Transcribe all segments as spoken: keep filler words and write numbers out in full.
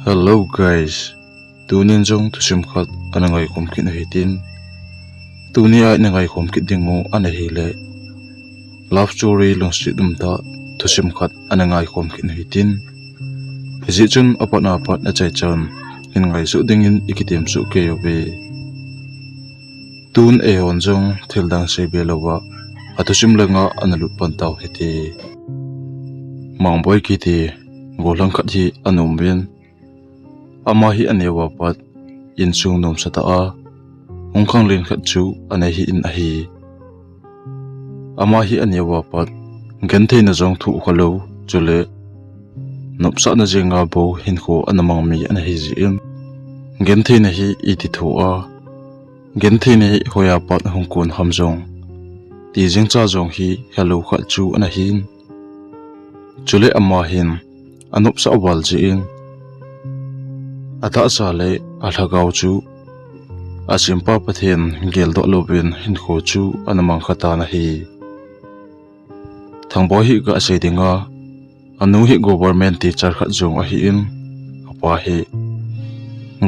Hello guys, tunin jong thusim khat ana ngaikhom kit u hitin. Tuni a ina ngaikhom kit ding u ana hile love story lungset umtah thusim khat ana ngaikhom kit u hitin. Hijeh chun apat apat achaichan hin ngai soh dingin ikitem soh kei uve. Tun eihon jong thildang seibe louva athusim langa ana lut pan tau hite. Mangboi kiti gollhang khat hi ana um in, ama hi aneo a pat insung nomsa tah a hung khanglen khat chu ana hi in ahi. Ama hi aneo a pat gentheina jong thoh khalou, chule nopsahna jenga bou hinkho ana mang mi ana hi jeh in, gentheina hi iti thoh a, gentheina hi hoiya pat hung kon ham jong ti jeng cha jong hi helou khat chu ana hin. Chule ama hin anopsah val jeh in, atahsa le alhagao chu asempa Pathen geldoh louvin hinkho chu ana mang kha tan ahi. Thangboi hi gasei dinga, anu hi government teacher khat jong ahi in, apa hi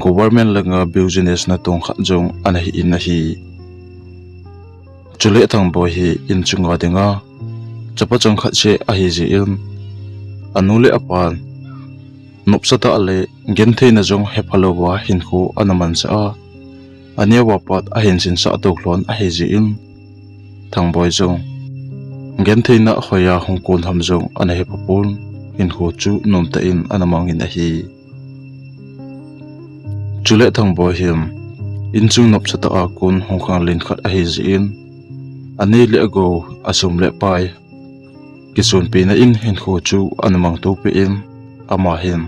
government langa business natong khat jong ana hi in ahi. Chule Thangboi hi inchunga dinga chapa chang khat seh ahi jeh in, anu le apan nopsa tah le gentheina jong hepha louva hinkho ana mansah a, aneo a pat ahin sinsah tou lhon ahi jeh in, Thangboi jong gentheina hoiya hung kon ham jong ana hepha pon, hinkho chu nomtah in ana mang in ahi. Chule Thangboi hin inchung nopsa tah a kon hung khanglen khat ahi jeh in, anei le agou, asum le apai kisonpina in hinkho chu ana mang tou peh in, ama hin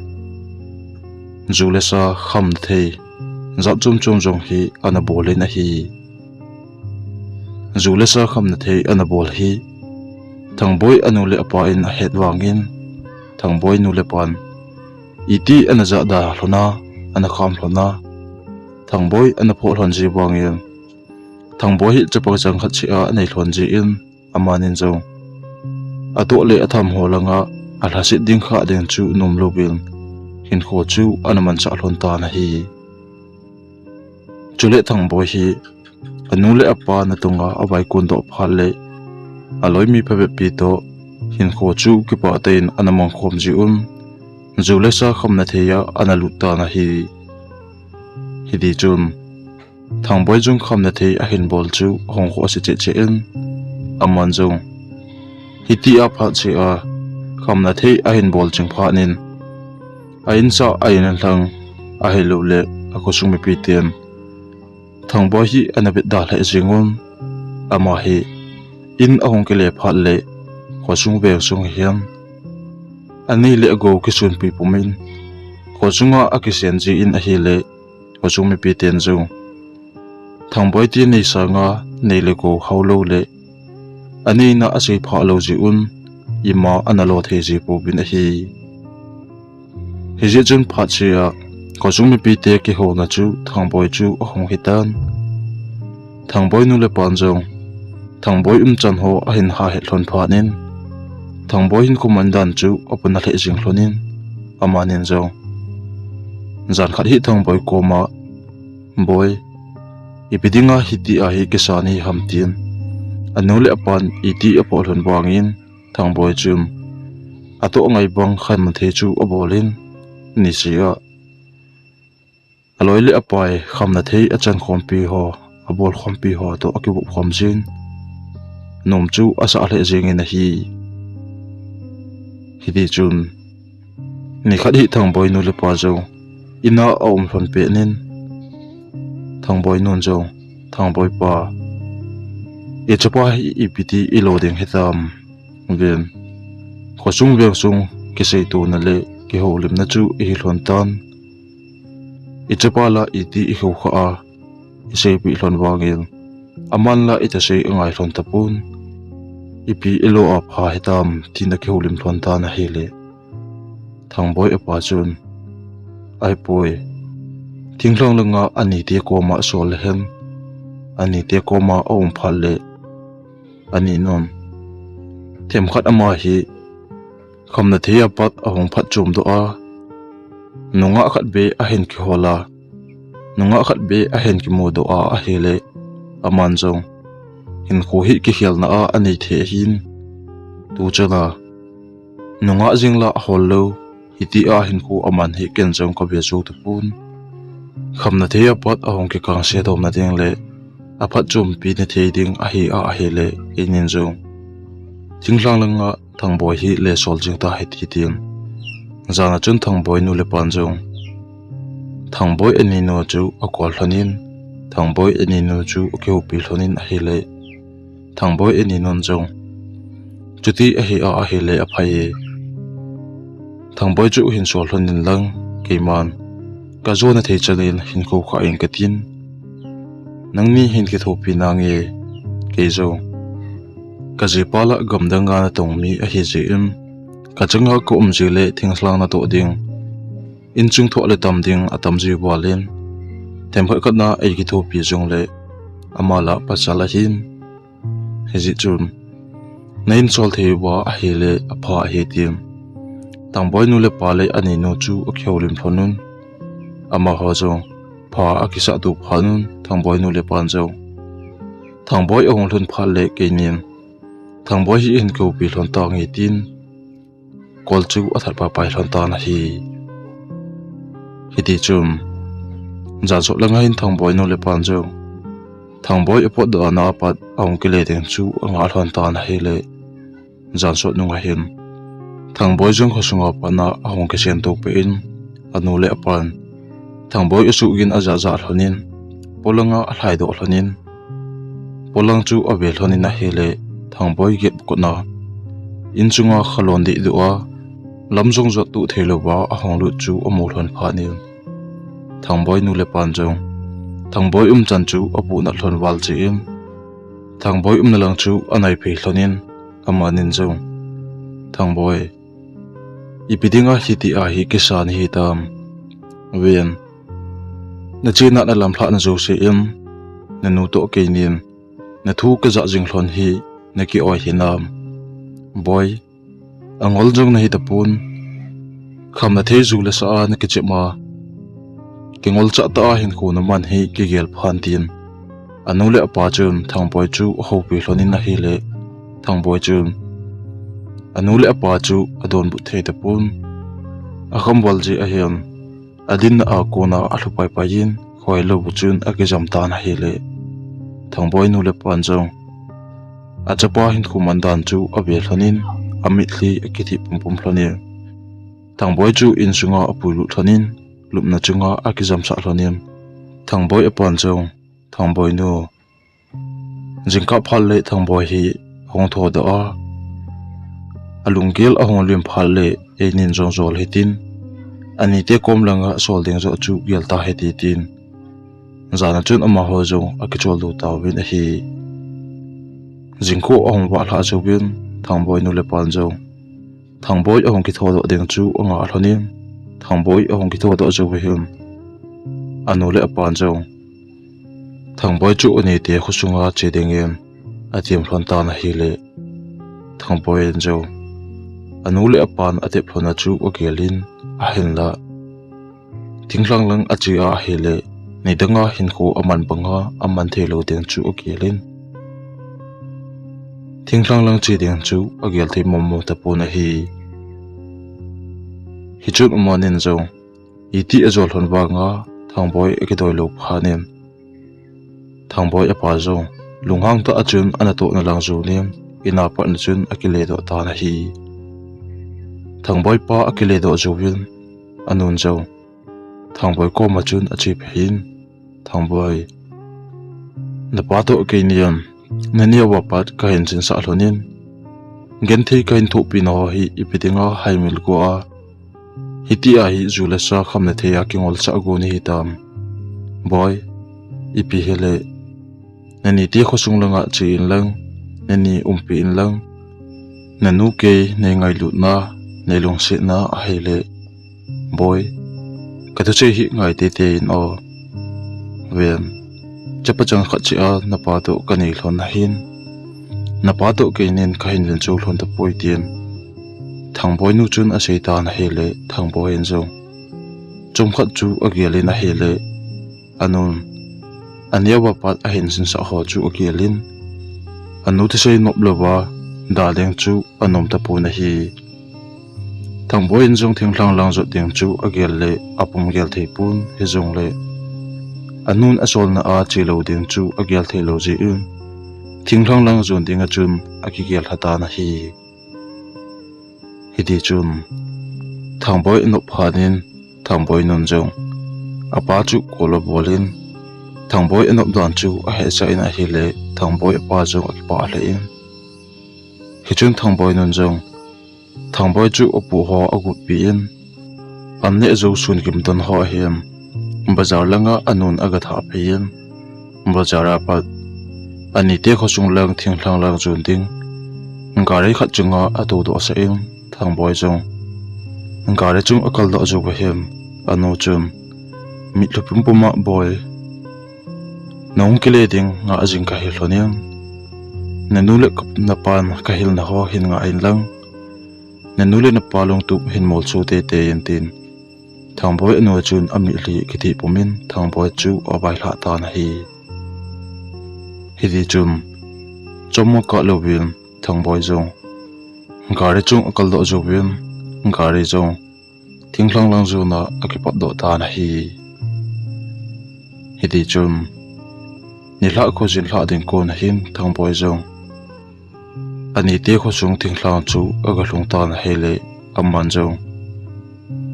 ju le sa khamna thei jat chom chom jong hi ana bol in ahi. Ju le sa khamna thei ana bol hi Thangboi anu le apa in ahet vangin, Thangboi nu le pan iti ana jahda lhon a, ana kham lhon a, Thangboi ana phoh lhon ji vangin, Thangboi hi chapa chang khat seh a anei lhon jeh in, amanin jong atoh le atham ho langa alhaset ding kha ding chu nom louvin hinkho chu ana mansah lhon tan ahi. Chule Thangboi hi anu le apa natonga avaikon doh phat le aloi mi phabep pi toh hinkho chu kipah tah in ana mang khom jeh un, ju le sa khamna thei a ana lut tan ahi. Hiti chun Thangboi jong khamna thei ahin bol chu ahung khoh se cheh cheh in, aman jong hitia phat seh a khamna thei ahin bol ching phat in, a insah a in lhang ahilou le akhosung mipi ten Thangboi hi ana vetda lheh jeng un, ama hi in ahung kile phat le khosung veng sung hihen anei le agou kisonpi pum in, khosunga akisen jeh in ahile, khosung mipi ten jong Thangboi ti nei sanga nei le gou hao lou le aneina asei phah lou jeh un, ima ana lo thei ji pouvin ahi. Hijeh chun phat seh a khosung mipi te kihouna chu Thangboi chu ahung hitan. Thangboi nu le pan jong Thangboi umchan ho ahin hahet lhon phat in, Thangboi hinkho man dan chu apuna lheh jing lhon in, amanin jong jan khat hi Thangboi koma, "Boi, ipi dinga hitia hi kisan hi ham?" tin anu le apan iti aphoh lhon vangin, Thangboi chun atoh ngai bang khamna thei chu abol in, niseh a aloi le apai khamna thei achan khompi ho, abol khompi ho toh akivop khom jin, nom chu asah lheh jeng in ahi. Hiti chun nikhat hi Thangboi nu le pa jong ina aum lhon pet in, Thangboi nun jong, "Thangboi pa, ichapa hi ipi ti ilo ding hitam? Ven, khosung veng sung kiseitona le kihoulimna chu ihi lhon tan. Ichapa la iti ikhoukhah a iseipeh lhon vangin, aman la ita sei angai lhon tapon. Ipi ilo a pha hitam?" tin akihoulim lhon tan ahile, Thangboi apa chun, "Ahipoi, thinglhang langa anite koma asol lehen, anite koma aum phat le, ani nun themkhat ama hi khamna thei apat ahung phatchom doh a, Nungah khat beh ahin kihol a, nungah khat beh ahin kimudoh a ahile, aman jong hinkho hi kikhelna a anei thei ahin. Tuchan a nungah jing la ahol lou, hitia hinkho aman hi ken jong kave jou tapon. Khamna thei a pat ahung kikangse domna ding le aphatchompi na thei ding ahi a ahile, einin jong thinglhang langa Thangboi hi le sol jing tahite tin. Jan a chun Thangboi nu le pan jong Thangboi aninu chu akol lhonin, Thangboi aninu chu akihoupi lhonin ahile, Thangboi aninun jong, chuti ahi a ahile aphai e. Thangboi chu hin sol lhonin lang, keiman kajona thei chanin hin kou kha ing katin. Nangni hin kithopi nange, kei jong kajipa la gamdang a natong mi ahi jeh in, kachanga kaum jeh le thinglhang natoh ding, inchung thoh le tam ding atam ji val in, themkhat khat na eikithopi jongle ama la pachal ahin. Hijeh chun nahin sol thei uva ahile apha ahi tin, Thangboi nu le pa le aninu chu akihoulim lhonun, amaho jong pha akisah tup lhonun, Thangboi nu le pan jong Thangboi ahung lhun phat le keinin Thangboi hi hin kihoupi lhon tange tin, kol chu athat paipai lhon tan ahi. Hiti chun jan sot langa hin Thangboi nu le pan jong Thangboi apotdoh na a pat ahung kile ding chu angah lhon tan ahile, jan sot nunga hin Thangboi jong khosunga pat na ahung kichen to peh in, anu le apan Thangboi asuh gin ajah jah lhonin, polanga alhaidoh lhonin, polang chu ave lhonin ahile, Thangboi gate kotna inchunga khalon dihduh a, lam jong jot tuh thei louva ahung lut chu amu lhon phat in, Thangboi nu le pan jong Thangboi umchan chu apuhnat lhon val jeh in, Thangboi umna lang chu anaiphei lhonin, amanin jong, Thangboi, ipi dinga hitia hi kisa nahi tam? Ven, nachena nalamlhahna jouse in, nanu toh keinin nathu kajah jing lhon hi naki-oi hinam? Boi, angol jong nahi tapon, khamna thei ju le sa a nakichem a, kingol chah tah a hinkho naman hi kigel phan tin, anu le apa chun Thangboi chu ahoupi lhonin ahile, Thangboi chun anu le apa chu adonbut thei tapon, akham val jeh ahin, adinna a kona alhu paipai in, khoilou bu chun akijam tan ahile, Thangboi nu le pan jong achapa hinkho man dan chu ave lhonin, amitlhi akithip pumpum lhonin, Thangboi chu insunga apuilut lhonin, lupna chunga akijamsah lhonin, Thangboi apan jong, Thangboi nu, jingkah phat le Thangboi hi ahung thodoh a, alunggel ahung lim phat le einin jong jol hitin, anite kom langa sol ding joh chu gel tahite tin, jan a chun amaho jong akicholdo tauvin ahi. Jingkah ahung vahlhah jouvin, Thangboi nu le pan jong Thangboi ahung kithodoh ding chu angah lhonin, Thangboi ahung kithodoh jouva hin, anu le apan jong Thangboi chu anite khosunga che dingin atem lhon tan ahile, Thangboi in jong anu le apan atep lhonna chu agelin, ahinla thinglhang lang ache a ahile, nidanga hinkho aman banga aman theilou ding chu agelin, thinglhang lang che ding chu agel thei mong mong tapon ahi. Hichun amanin jong, iti ajol lhon vanga Thangboi akidoilou phat in, Thangboi apa jong lunghang tah a chun anatohna lang jonin, in a pat na chun akiledoh tan ahi. Thangboi pa akiledoh jouvin, anun jong Thangboi koma chun achephei in, Thangboi, napa toh keinin naneo a pat kahin chinsah lhonin, genthei kahin thohpi naho hi ipi dinga haimil go a, hitia hi ju le sa khamna thei a kingol chah go nahi tam? Boi, ipi hile, nanite khosung langa che inlang, nani umpi inlang, nanu kei neingailutna, neilungsetna ahile, Boi, kathucheh hi ngai teitei in o. Ven, chapa chang khat cheh a napa toh kanei lhon ahin, napa toh keinin kahin vencho lhon tapoi tin, Thangboi nu chun asei tan ahile, Thangboi in jong, chomkhat chu agel in ahile, anun aneo a pat ahin sinsah ho chu agel in, anu thusei nop louva daleng chu anom tapon ahi. Thangboi in jong thinglhang lang jot ding chu agel le apum gel thei pon, hijongle anun asolna a che lou ding chu agel thei lou jeh in, thinglhang lang jon ding a chun akigel lha tan ahi. Hiti chun Thangboi anop phat in Thangboi nun jong apa chu call abol in, Thangboi anop dan chu ahetsah in ahile, Thangboi apa jong akipah lheh in, hichun Thangboi nun jong Thangboi chu apu ho agutpi in, an neh jou sun kimdon ho ahin, bazar langa anun agathah phei in, bazar a pat anite khosung lang thinglhang lang jon ding gari khat chunga atoudoh sah in, Thangboi jong gari chung akaldoh jou ahin, anu chun mitlhi pumpum a, Boi, nahung kile ding ngah jing kahi lhon in, nanu le napan kahilna ho hin ngah in lang, nanu le napa lungtup hin molso teitei in, tin Thangboi anu chun amitlhi kithih pum in Thangboi chu availhah tan ahi. Hiti chun chomkhat kah louvin Thangboi jong gari chung akaldoh jouvin, gari jong thinglhang lang jona akipatdoh tan ahi. Hiti chun nilhah khojin lhah ding kon ahin Thangboi jong anite khosung thinglhang chu agalhung tan ahile, aman jong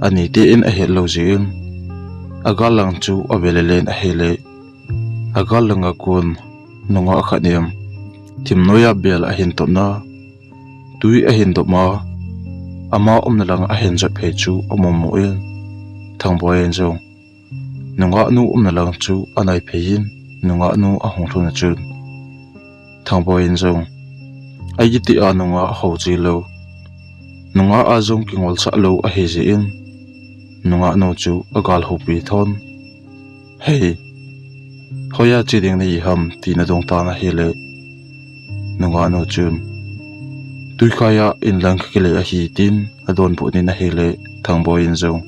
anite in ahet lou jeh in, agal lang chu avelele in ahile, agal langa kon nungah khat in thim noiya bel ahin totna, twi ahin dopna, ama umna lang ahin jot phei chu amumu in, Thangboi in jong nungahnu umna lang chu anai phei in, nungahnu ahung lhun a chun Thangboi in jong, aiti a nungah hou ji lou, nungah a jong kingolsah lou ahi jeh in, nungahnu chu agal houpi thon, Hei, hoiya che ding nahi ham, tin adong tan ahile, nungahnu chun, Twikhaiya in lang kakile ahi, tin adonbut in ahile, Thangboi in jong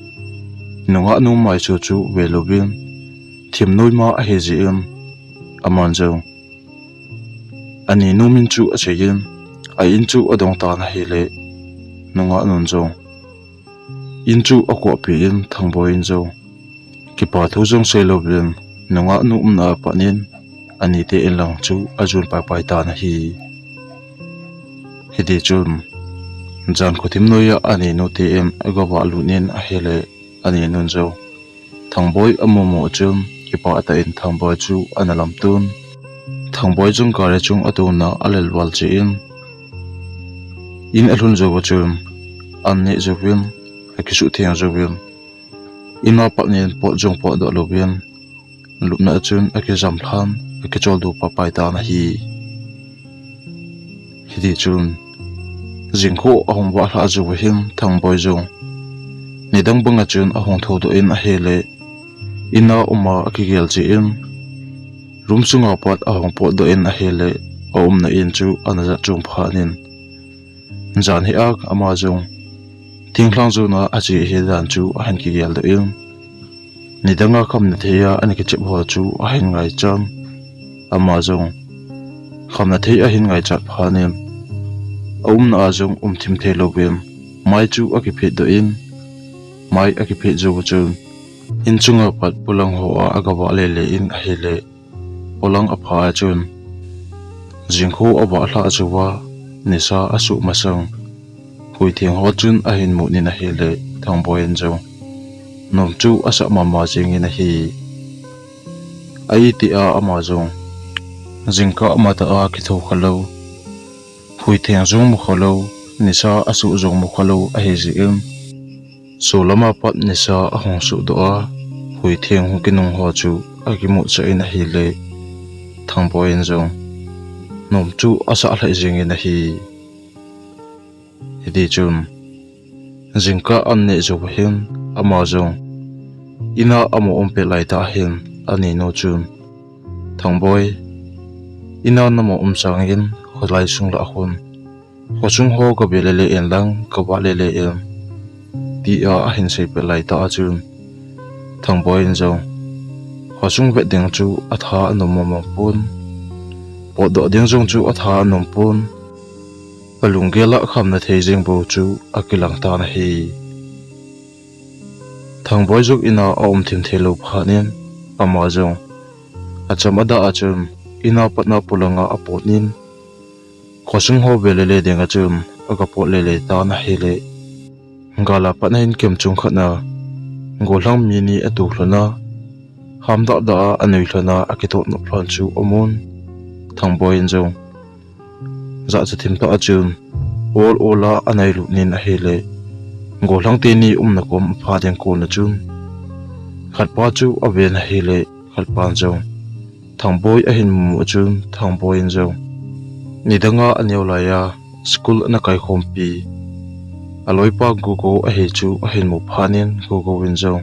nungahnu maisu chu ve louvin, thim noima ahi jeh in, aman jong aninu min chu asei in, a in chu adong tan ahile, nungahnun jong in chu akohpi in, Thangboi in jong kipa thu jong sei louvin, nungahnu umna a pat in anite in lang chu ajon paipai tan ahi. Hiti chun jan khothim noiya aninu te in agavah lut in ahile, aninun jong Thangboi amumu chun kipah tah in Thangboi chu ana lamton, Thangboi jong gari chung atouna alelval cheh in, in alhun jou a chun an neh jouvin, akisuhtheng jouvin, in a pat in pot jong potdoh louvin, lupna a chun akijam lhan, akicholdo paipai tan ahi. Hiti chun jingkah ahung vah lhah jou ahin, Thangboi jong nidang banga chun ahung thoudoh in ahile, in a uma akigel cheh in, room sunga pat ahung potdoh in ahile, aumna in chu ana jat chom phat in, jan hi a ama jong thinglhang jona ache ahi dan chu ahin kigeldoh in, nidanga khamna thei a ana kichep ho chu ahin ngaichan, ama jong khamna thei ahin ngaichat phat in, aumna a jong umthim thei louvin, mai chu akiphetdoh in, mai akiphet jou a chun in chunga pat polang ho a agavah lele in ahile, polang apha a chun jingkah avah lhah jouva, nisa asuh masang Huitheng ho chun ahin mut in ahile, Thangboi in jong nom chu asah mama jeng in ahi. Aiti a ama jong jingkah matah a kithou khalou, Huitheng jong mu khalou, nisa asuh jong mu khalou ahi jeh in, solama pat nisa ahung suhdoh a, Huitheng hung kinung ho chu akimutsah in ahile, Thangboi in jong nom chu asah lheh jeng in ahi. Hiti chun jingkah an neh jou ahin, ama jong in a amu um pet laitah ahin, aninu chun, Thangboi, in a namu um sangin kholai sung lah a khun khosung ho gave lele in lang, gavah lele in, tia ahin seipet laitah a chun, Thangboi in jong khosung vet ding chu atha anom mama pon, potdoh ding jong chu atha anom pon. Alunggel a khamna thei jeng bou chu akilang tan ahi. Thangboi jong in a aum thim thei lou phat in, ama jong acham ada a chun in a pat na polanga apot in, khosung ho ve lele ding a chun aga pot lele tan ahile, gal a pat na hin kem chung khat na gollhang mi ni atu lhon a, hamdah dah a anui lhon a, akitot nop lhon chu amun. Thangboi in jong jahcha thim tah a chun ol ol a anai lut in ahile, gollhang teni umna kom apha ding kon a chun khatpa chu aven ahile, khatpan jong Thangboi ahin mu a chun Thangboi in jong nidang a aneo lai a school ana kaikhompi aloipa Gogo ahi chu ahin mu phat in, Gogo in jong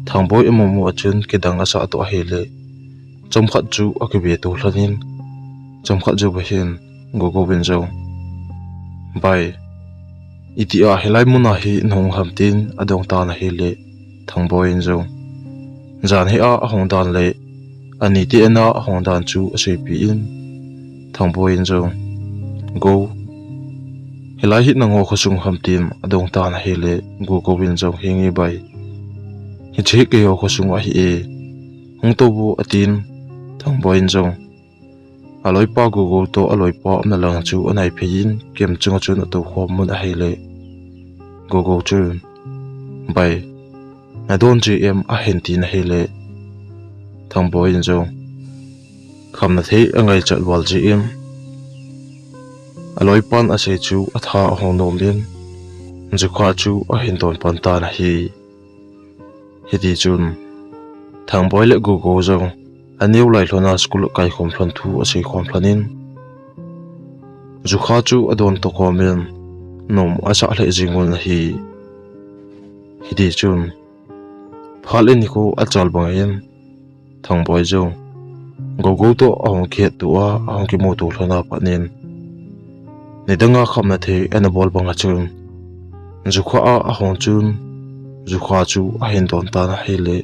Thangboi amu mu a chun kidang asah toh ahile, chomkhat chu akive to lhon in, chomkhat jou a hin Gogo in jong, "Bai, itia hilai mun a hi nahung ham?" tin adong tan ahile, Thangboi in jong jan hi a ahung dan le ani te in a ahung dan chu aseipeh in, Thangboi in jong, "Go, hilai hi nangho khosung ham?" tin adong tan ahile, Gogo in jong, "Hi nge bai, hiche hi keiho khosung ahi e, hung tou vo," atin, Thangboi in jong aloipa Gogo toh aloipa umna lang chu anai phei in, kem chung a chun atou khom un ahile, Gogo chun, "Bai, nadon ji em?" ahin tin ahile, Thangboi in jong khamna thei angaichat val ji in, aloipan asei chu atha ahung nom in, jukha chu ahin don pan tan ahi. Hiti chun Thangboi le Gogo jong aneo lai lhon a school akaikhom lhon thu asei khom lhon in, jukha chu adon to khom in, nom asah lheh jing un ahi. Hiti chun phat le nikho achal bang in, Thangboi jong Gogo toh ahung kihet to a, ahung kimu to lhon a pat in, nidang a khamna thei ana bol bang a chun, jukha a ahung chun, jukha chu ahin don tan ahile,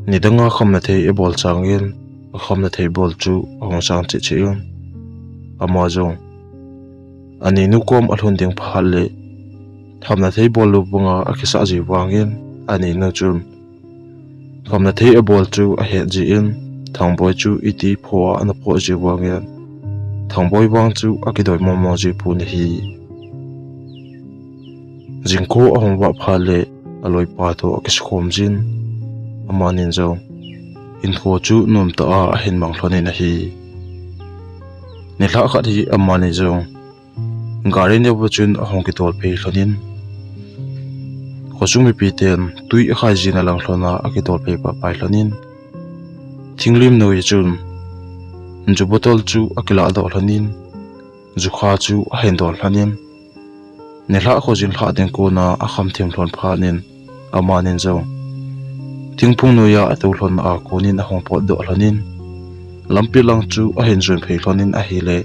nidang a khamna thei abol chang in, akhamna thei bol chu ahung sang cheh cheh in, ama jong aninu kom alhun ding phat le, khamna thei bol lou banga akisah ji vang in, aninu chun khamna thei abol chu ahet ji in, Thangboi chu iti pho a ana pho ji vang in, Thangboi vang chu akidoi mong mong ji pon ahi. Jingkah ahung vah phat le, aloipa toh akisukhom jin, amani jong hinkho chu nomtah a ahin mang lhon in ahi. Nilhah khat hi amani jong gari neo a chun ahung kidol phei lhon in, khosung mipi ten tui akhai jin alang lhon a, akidol phei pah pai lhon in, thinglim noi a chun ju bottle chu akilah doh lhon in, jukha chu ahin don lhon in, nilhah khojin lhah ding kon a akham thim lhon phat in, amani jong thingphung noi a atou lhon a kon in ahung potdoh lhon in, lampi lang chu ahin jon phei lhon in ahile,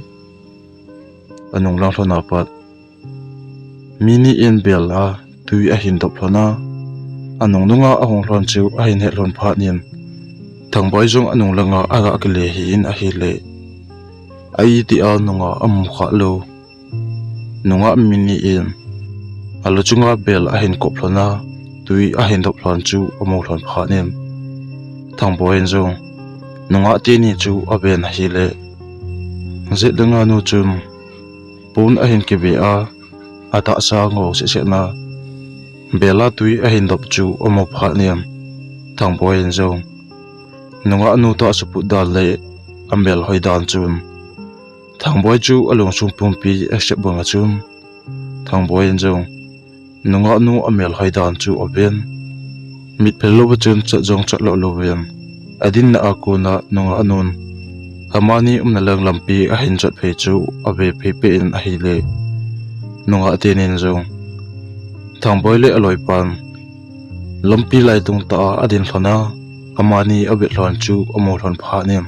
anung lang lhon a pat mi ni in bel a tui ahin dop lhon a, anung nung a ahung lhon chu ahin het lhon phat in, Thangboi jong anung lang a aga kile hih in ahile, a iti a nungah amu kha lou nungah mi ni in alu chunga bel ahin kop lhon a, tui ahin dop lhon chu amu lhon phat in, Thangboi in jong nungah teni chu aven ahile, jet le nganu chun pon ahin kive a, atahsa ngou seh seh na bel a tui ahin dop chu amu phat in, Thangboi in jong nungah nu toh asuput dan le amel hoi dan chun, Thangboi chu alungsung pumpi asep bang a chun, Thangboi in jong nungah nu amel hoi dan chu aven. Mit phel lou a chun chat jong chat lou lou in, adinna a kon a nungah nun amani umna lang lampi ahin jot phei chu ave phei peh in ahile, nungah teni in jong Thangboi le aloipan lampi lai tung tah a adin lhon a, amani avet lhon chu amu lhon phat in,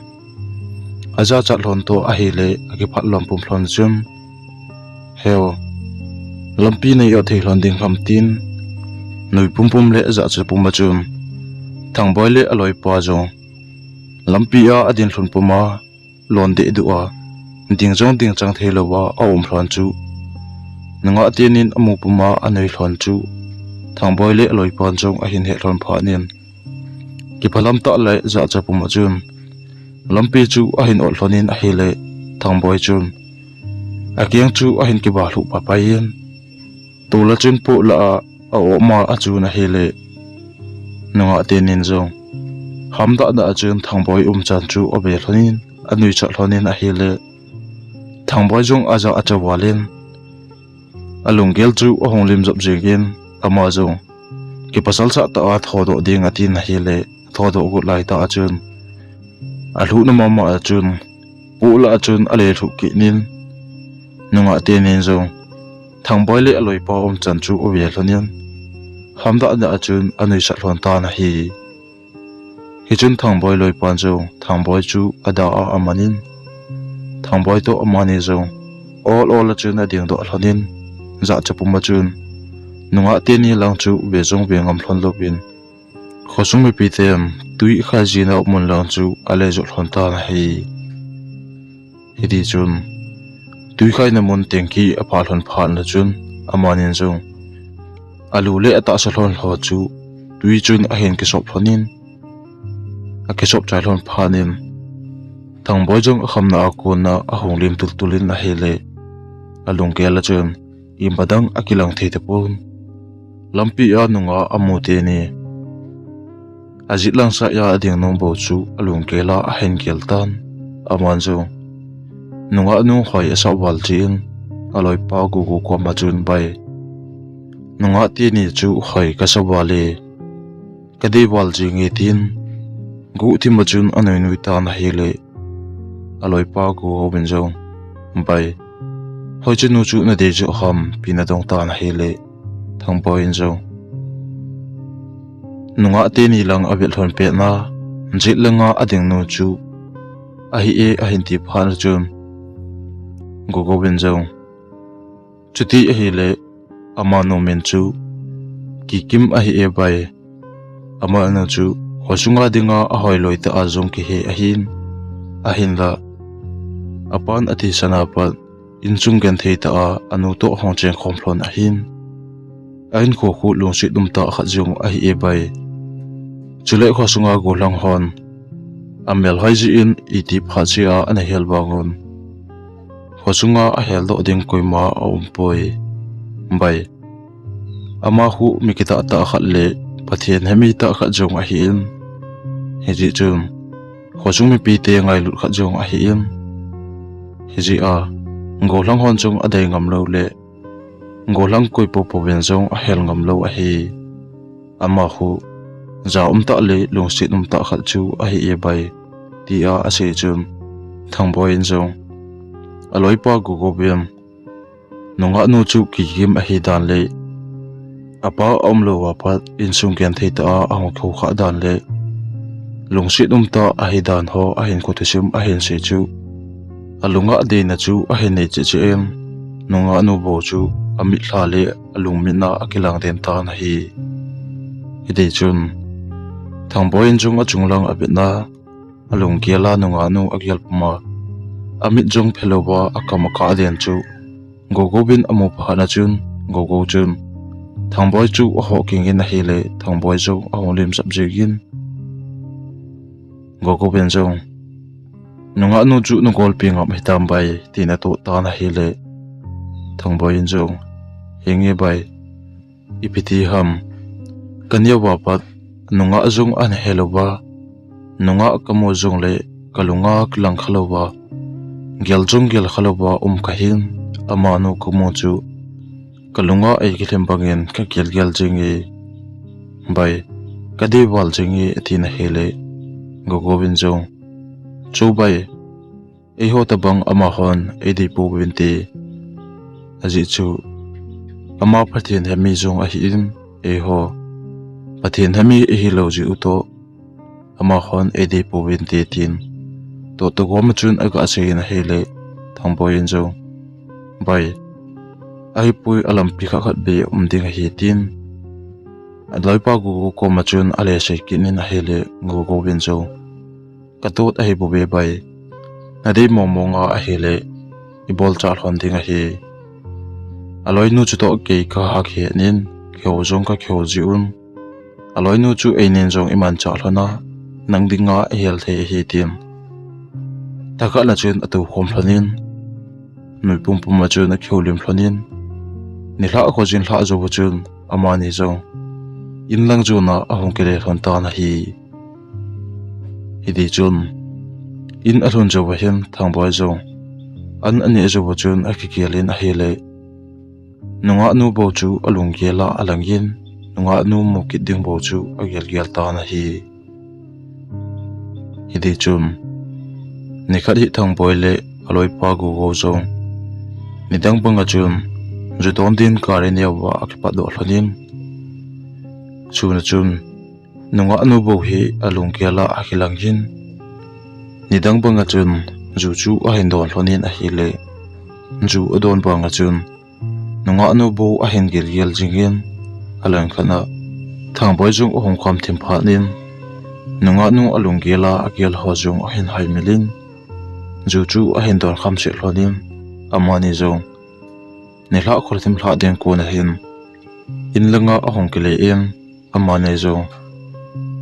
ajachat lhon toh ahile, akiphat lom pum lhon chun, "Heu, lampi nei a thei lhon ding ham?" tin, noi pumpum le ajachat pum a chun Thangboi le aloipa jong lampi a adin lhun puma lon deh duh a, ding jong ding chang thei louva aum lhon chu, nungah tenin amu puma anui lhon chu Thangboi le aloipan jong ahin heh lhon phat in, kiphalam tah le jahcha puma chun lampi chu ahin ot lhon in ahile, Thangboi chun akeng chu ahin kiba lhuh papai in, tol a chun poh lah a aom a achun ahile, nungah tenin jong hamdah dah a chun Thangboi umchan chu ave lhon in, anuisat lhon in ahile, Thangboi jong ajah acha val in, alunggel chu ahung lim jop jeng in, ama jong kipasal sah tah a thodoh ding atin ahile, thodoh got lai tah a chun alhuhna mama a chun poh lah a chun ale lhuh kit in, nungah tenin jong Thangboi le aloipa umchan chu ave lhon in, hamdah dah a chun anuisat lhon tan ahi. Hichun Thangboi loipan jong Thangboi chu ada a aman in, Thangboi toh amani jong ol ol a chun ading doh lhon in, jahcha puma chun nungah teni lang chu ve jong ve ngam lhon louvin, khosung mipiten tui khai jina mun lang chu ale jot lhon tan ahi. Hiti chun tui khaina mun tengki aphah lhon phat na chun, amanin jong alu le atahsa lhon lho chu tui chun ahin kisop lhon in, akisop chai lhon phat in, Thangboi jong akhamna a kona ahung lim tultul in ahile, alunggel a chun imacha dang akilang thei tapon. Lampi a nungah amu teni ajet lang sah a ading nom bou chu alunggel a ahin gel tan. Aman jong nungah nu hoi asah val jeh in, aloipa Gogo koma chun, "Bai, nungah teni chu hoi kasah val e, kadei val jing e," tin guhthim a chun anui nui tan ahile, aloipa Gogo in jong, "Bai, hoiche nu chu nadei joh ham?" tin adong tan ahile, Thangboi in jong, "Nungah teni lang avet lhon pet na, jet lang a ading nu chu ahi e," ahin ti phat na chun, Gogo in jong, "Chuti ahile, amanu min chu Kikim ahi e bai. Amanu chu khosunga dinga ahoi loi tah a jong kihe ahin, ahinla apan athisan a pat insung genthei tah a anu toh hung cheng khom lhon ahin, ahinkho khu lungset um tah khat jong ahi e bai. Chule khosunga gollhang hon amel hoi jeh in iti phat cheh a ana hel vang un, khosunga ahel doh ding koima aum poi bai. Ama khu mi kitah tah khat le Pathen hemi tah khat jong ahin, hijeh chun khosung mipite ngailut khat jong ahin, hijeh a gollhang hon jong adei ngam lou le gollhang koi poupou in jong ahel ngam lou ahi. Ama khu ja um tah le lungset um tah khat chu ahi e bai," tia asei chun, Thangboi in jong, aloipa Gogo in, "Nungah nu chu Kikim ahi dan le apa aum lou a pat insung genthei tah a ahung kho kha dan le lungset um tah ahi dan ho ahinkho thusim ahin sei chu, alunga deina chu ahin nei cheh cheh in, nungah nu bou chu amitlha le alungmitna akilang den tan ahi. Hiti chun Thangboi in jong achung lang avetna, alunggel a nungah nu agel puma amit jong phe louva akam akah den chu Gogo in amu phat na chun, Gogo chun Thangboi chu ahoh keng in ahile, Thangboi jong ahung lim jap jeng in, Gogo in jong, "Nungah nu chu nagolpi ngam hitam bai?" tin adoh tan ahile, Thangboi in jong, "Henge bai, ipi ti ham, kaneo a pat nungah jong ana he louva, nungah kamu jongle kalunga kilang kha louva, gel jong gel kha louva um kahin, amanu kamu chu kalunga eikilhem bangin kagel gel jing e bai, kadei val jing e," atin ahile, Gogo in jong, "Chu bai, eiho tabang amahon eidei pouvin te, ajeh chu ama Pathen hemi jong ahin, eiho Pathen hemi ihi lou jeh u toh amahon eidei pouvin te," tin toh togom a chun aga sei in ahile, Thangboi in jong, "Bai, ahipoi, alampi khat khat beh um ding ahi," tin Aloipa Gugu koma chun alesei kit in ahile, Gugu vin jong, "Ka tut ahi bu be bai. Nadei mong mong a ahile, ibol cha lhon ding ahi. Aloinu chutoh kei ka ha khen in, kihou jong ka kihou ji un. Aloinu chu einin jong iman cha lhon a, nang dinga ihel thei ahi," tin. Thakhat na chun atu khom lhon in, nui pumpum a chun akihoulim lhon in, nilhah khojin lhah jou chun, amani jong in lang jona ahung kile lhon tan ahi. Hiti chun, in alhun jou ahin Thangboi jong an aneh jou chun akigel in ahile, nungah nu bou chu alunggel a alang in, nungah nu mu kit ding bou chu agel gel tan ahi. Hiti chun, nikhat hi Thangboi le aloipa Gugu jong nidang banga chun ju don din gari neo a akipat doh lhon in, sun a chun nungah nu bou hi alunggel a akilang in, nidang banga chun ju chu ahin don lhon in ahile, ju adon banga chun nungah nu bou ahin gel gel jing in, alangkhat a Thangboi jong ahung kham thim phat in, nungah nu alunggel a agel ho jong ahin haimil in, ju chu ahin don kham seh lhon in, amani jong nilhah khojin lhah ding kon ahin, in langa ahung kile in, amani jong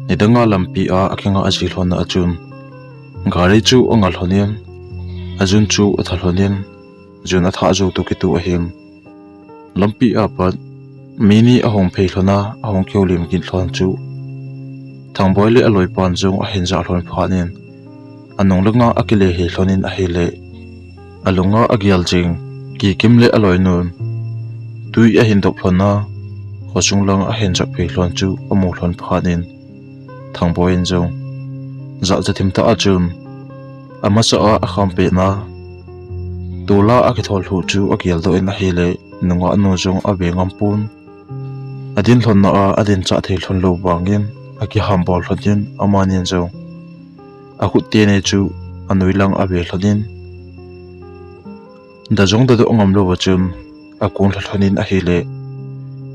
nidanga lampi a akinga ji lhon a chun, gari chu anga lhon in, ajun chu atha lhon in, jun atha jou toh kitoh ahin, lampi a pat mi ni ahung phei lhon a, ahung kihoulim kit lhon chu Thangboi le aloipan jong ahin ja lhon phat in, anung langa akile hih lhon in ahile, alunga agel jing Kikim le aloinun tui ahin dop lhon a, khosung lang ahin jot phei lhon chu amu lhon phat in, Thangboi in jong jahcha thim tah a chun, amasa a akham pet na, tol a akithol lhuh chu agel doh in ahile, nungah nu jong ave ngam pon. Adin lhon na a adin chah thei lhon lou vangin akiham bol lhon in, amani jong akhut teni chu anoi lang ave lhon in, da jong da doh ngam lou a chun akun lha lhon in ahile,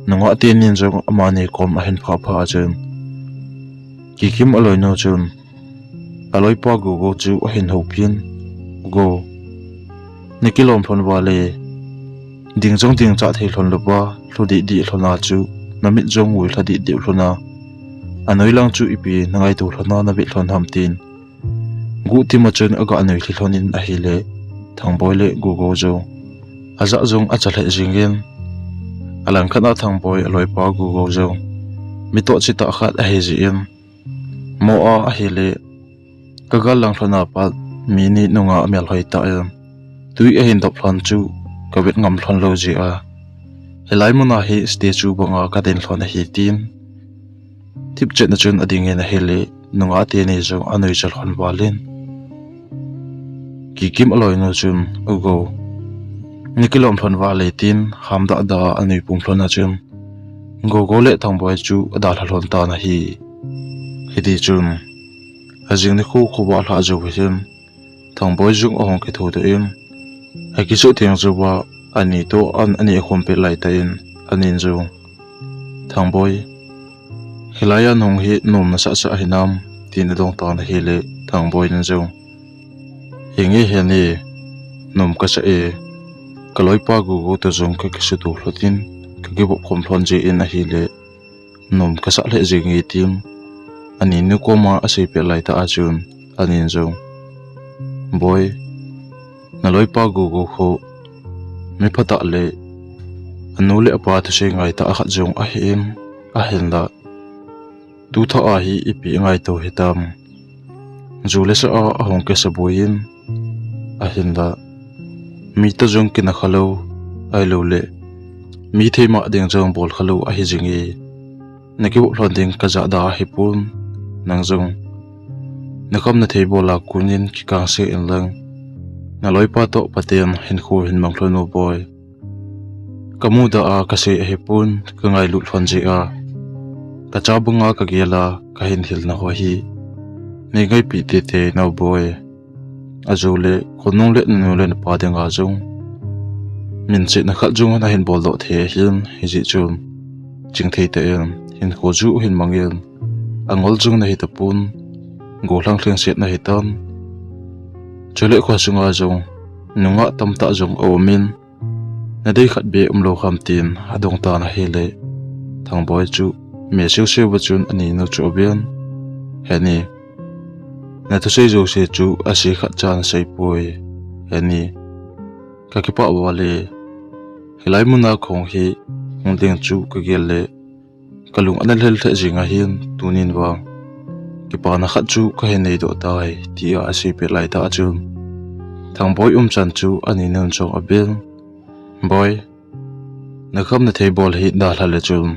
nungah teni jong amani kom ahin phah phah a chun, Kikim aloinu chun aloipa Gugu chu ahin houpin, "Gu, nakilom lhon vale, ding jong ding chah thei lhon louva, lhu dih dih lhon a chu, namit jong ngui lha dih dih lhon a, anoi lang chu ipi nangaito lhon a navet lhon ham?" tin guhtim a chun aga noi lhi lhon in ahile, Thangboi le Gugu jong ajah jong acha lheh jing in, alangkhat a Thangboi aloipa Gugu jong mi toh chi tah khat ahi jeh in, mo a ahile, ka gal lang lhon a pat mi ni nunga amel hoi tah in, tui ahin dop lhon chu ka vet ngam lhon lou jeh a, hilai mun a hi statue banga ka din lhon ahi, tin thip chet na chun ading in ahile, nungah teni jong anoi chal lhon val in, Kikim aloinu chun, "Gu, nakilom lhon vale," tin ham dah dah a anoi pum lhon a chun, Gugu le Thangboi chu ada lha lhon tan ahi. Hiti chun, ajing nikho khovah lhah jou hin, Thangboi jong ahung kitho doh in, akisuh theng jouva ani toh an ani akhum pet lai tah in, anin jong, "Thangboi, hilai a nahung hi nom nasah sah hinam?" tin adong tan ahile, Thangboi in jong, "Hinge heni, nom kasah e, ka loipa Gugu toh jong kakisuto lhon in, kakivop khom lhon jeh in ahile, nom kasah lheh jenge," tin ani nu koma asei pet lai tah a chun, anin jong, "Boi, na loipa Gugu khu mi phatah le anu le apa thusei ngai tah khat jong ahin, ahinla tu thah a hi ipi ngaito hitam? Ju le sa a ahung kisa boi in, ahinla mi toh jong kina khalou, ahilouleh mi theima ding jong bol khalou ahi jinge. Nakivop lhon ding kajah da ahipon, nang jong nakham nathei bol a kon in kikang seh in lang, na loipa toh phaten hinkho hin mang lhon o boi. Kamudah a kasei ahipon, kangailut lhon jeh a, kacha banga kagel a kahin hilna ho hi nei ngaipi teitei in o boi. Ajou le khonung le nanu le napa dinga jong minsetna khat jong nahin boldoh thei ahin, hijeh chun chingthei tah in hinkho chu hin mangin, angol jong nahi tapon, gollhang lhingset nahi tan. Chule khosunga jong nungah tamtah jong aumin, nadei khat beh umlou ham tin adong tan ahile, Thangboi chu me siuseu va chun aninu chu aven, Heni, nathusei jouse chu ase khat chan seipoi. Heni, kakipah val e. Hilai muna kahung hi hung ding chu kagel le, kalung ana lhel lheh jing ahin, tunin vang kipana khat chu kahin neidoh tai, tia aseipeh laitah chun, Thangboi umchan chu aninun jong aven, Boi, nakham nathei bol hi dalha le chun,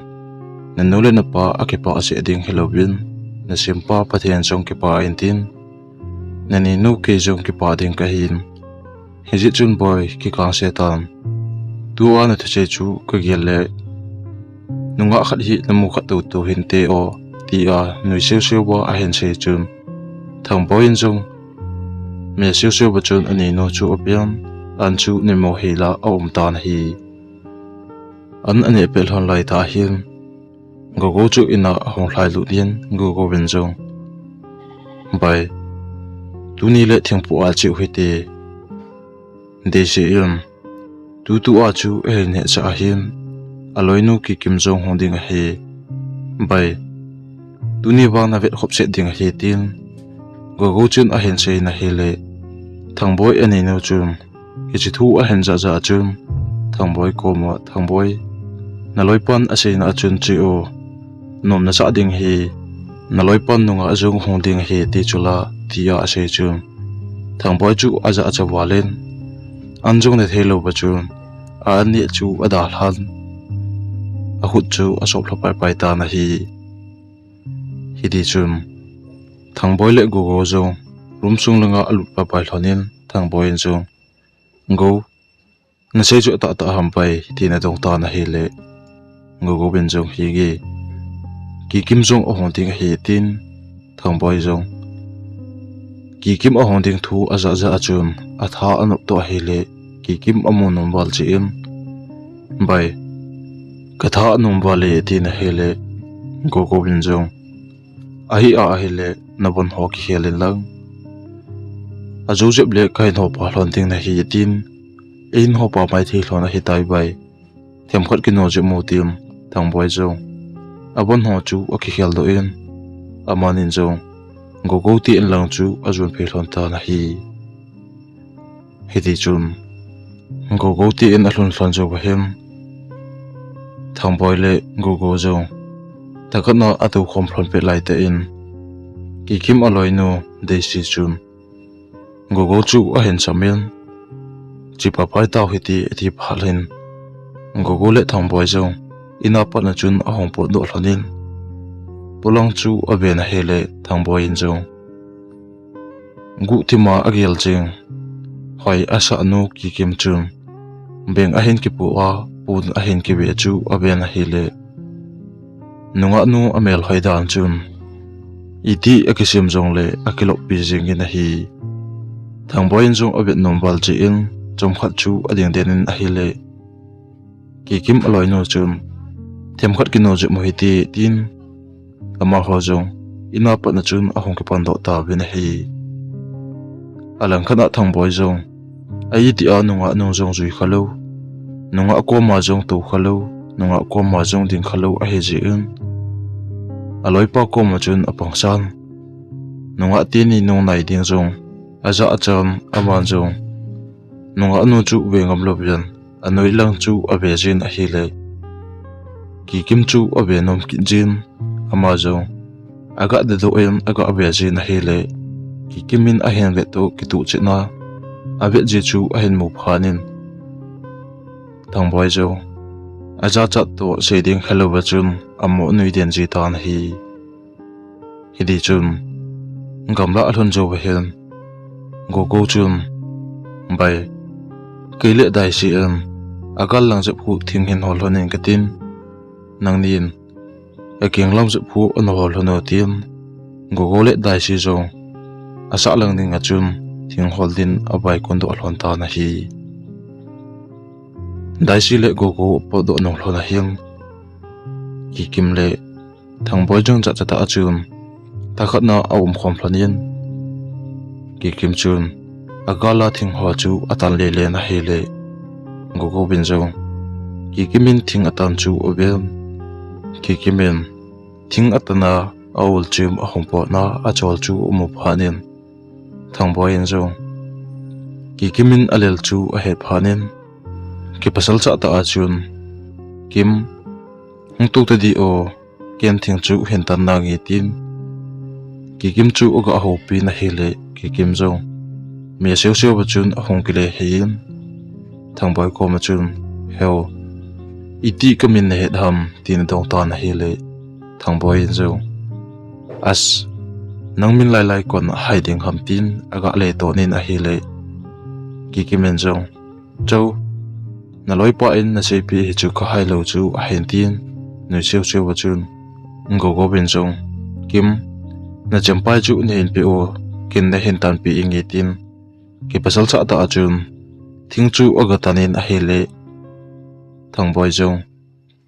nanu le napa akipah seh ding hilouvin, nasempa Pathen jong kipah intin, naninu kei jong kipah ding kahin. Hijeh chun Boi, kikang se tan. Tua nathusei chu kagel le, nungah khat hi namu khat toto hinte o, tia nuiseu seu va ahin sei chun, Thangboi in jong me siuseu va chun aninu chu aven, an chu nimo hela aum tan ahi. An aneh pet lhon laitah hin, Gogo chu ina ahung lhailut in, Gogo in jong, Bai, tuni le thingpu a cheu hite. Deiseh in, tutua chu ahin nehcha ahin, aloinu Kikim jong hung ding ahi. Bai, tuni vang navet khop set ding ahi, tin Gogo chun ahin seiyin ahile, Thangboi aninu chun hiche thu ahin jahjah a chun, Thangboi koma, Thangboi, naloipan aseina a chun, Che o, nom nasah ding hi, naloipan nungah jong hung ding ahi ti chula, tia asei chun, Thangboi chu ajahcha val in, an jong ne theilou va chun, a an neh chu adalhan, akhut chu asop lha paipai tan ahi. Hitichun, Thangboi le Gogo jong room sung langa alut paipai lhon in, Thangboi in jong, Go, nasei chu atahtah ham pai, tin adong tan ahile, Gogo in jong, Henge, Kikim jong ahung ding ahi, tin, Thangboi jong Kikim ahung ding thu ajahjah a chun, atha anop toh ahile, Kikim amu nom val jeh in, Bai, katha anom val e, tin ahile, Gogo in jong, Ahi a ahile, navon ho kikhel in lang, ajou jep le kahin hopa lhon ding nahi, tin, eihin hopa maithei lhon ahitai Bai, themkhat kino jep mo, tin, Thangboi jong avon ho chu akikhel doh in, amanin jong Gogo te in lang chu ajon phei lhon tan ahi. Hitichun, Gogo te in alhun lhon jou va hin, Thangboi le Gogo jong thakhat na atou khom lhon pet laitah in, Kikim aloinu Deisi chun Gogo chu ahin sam in, Chepa pai tau hite, ati phat in, Gogo le Thangboi jong ina patna chun ahung potdoh lhon in, polang chu aven ahile, Thangboi in jong, Guhthima agel jing, hoi asahnu Kikim chun beng ahin kipu a, pon ahin kive chu aven ahile, nungahnu amel hoi dan chun, iti akisem jongle akiloppi jengin ahi. Thangboi in jong avet nom val jeh in, chomkhat chu ading den in ahile, Kikim aloinu chun, Themkhat kino jep mo hite, tin, amaho jong ina patna chun ahung kipandoh tauvin ahi. Alangkhat a Thangboi jong, aiti a nungahnu jong jui khalou, nungah koma jong tou khalou, nungah koma jong ding khalou ahi jeh in, aloipa koma chun apangsan, nungah teni nungnai ding jong ajah chan, aman jong nungahnu chu ve ngam louvin, anoi lang chu ave jin ahile, Kikim chu ave nom kit jin, ama jong aga dedoh in aga ve jin ahile, Kikim in ahin vet toh kituh chetna avet ji chu ahin mu phat in, Thangboi jong ajachat toh sei ding khalou va chun amo nui den ji tan ahi. Hitichun, gamlah alhun jou va hin, Gogo chun, Bai, kei le Daisih in agal lang jep khu thing hin hol lhon in katin, nangnin akeng lang jep khu ana hol lhon o, tin, Gogo le Daisih jong asah lang ding a chun thing hol din avaikon doh lhon tan ahi. Daisih le Gogo apotdoh nung lhon ahin, Kikim le Thangboi jong jachat a chun thakhat na aum khom lhon in, Kikim chun agala thing ho chu atan lele in ahile, Gogo vin jong Kikim in thing atan chu aven. Kikim in thing atan a aul chim ahung potna achol chu amu phat in, Thangboi in jong Kikim in alel chu ahet phat in, kipasal chah tah a chun, Kim, hung tou tadi o, ken thing chu hin tan nange tin, Kikim chu aga houpi in ahile, Kikim jong me seuva chun ahung kile hei in, Thangboi koma chun, Heo, iti kamin nahet ham, tin adong tan ahile, Thangboi in jong, As, nang min lailai kon ahai ding ham, tin aga leton in ahile, Kikim in jong, Cho, naloipa in naseipeh hi chu kahai lou chu ahin tin, nui seuva chun Gogo vin jong, Kim, nachempai chu nahin peh o, ken nahin tanpeh inge, tin kipasal chah tah a chun thing chu aga tan in ahile, Thangboi jong,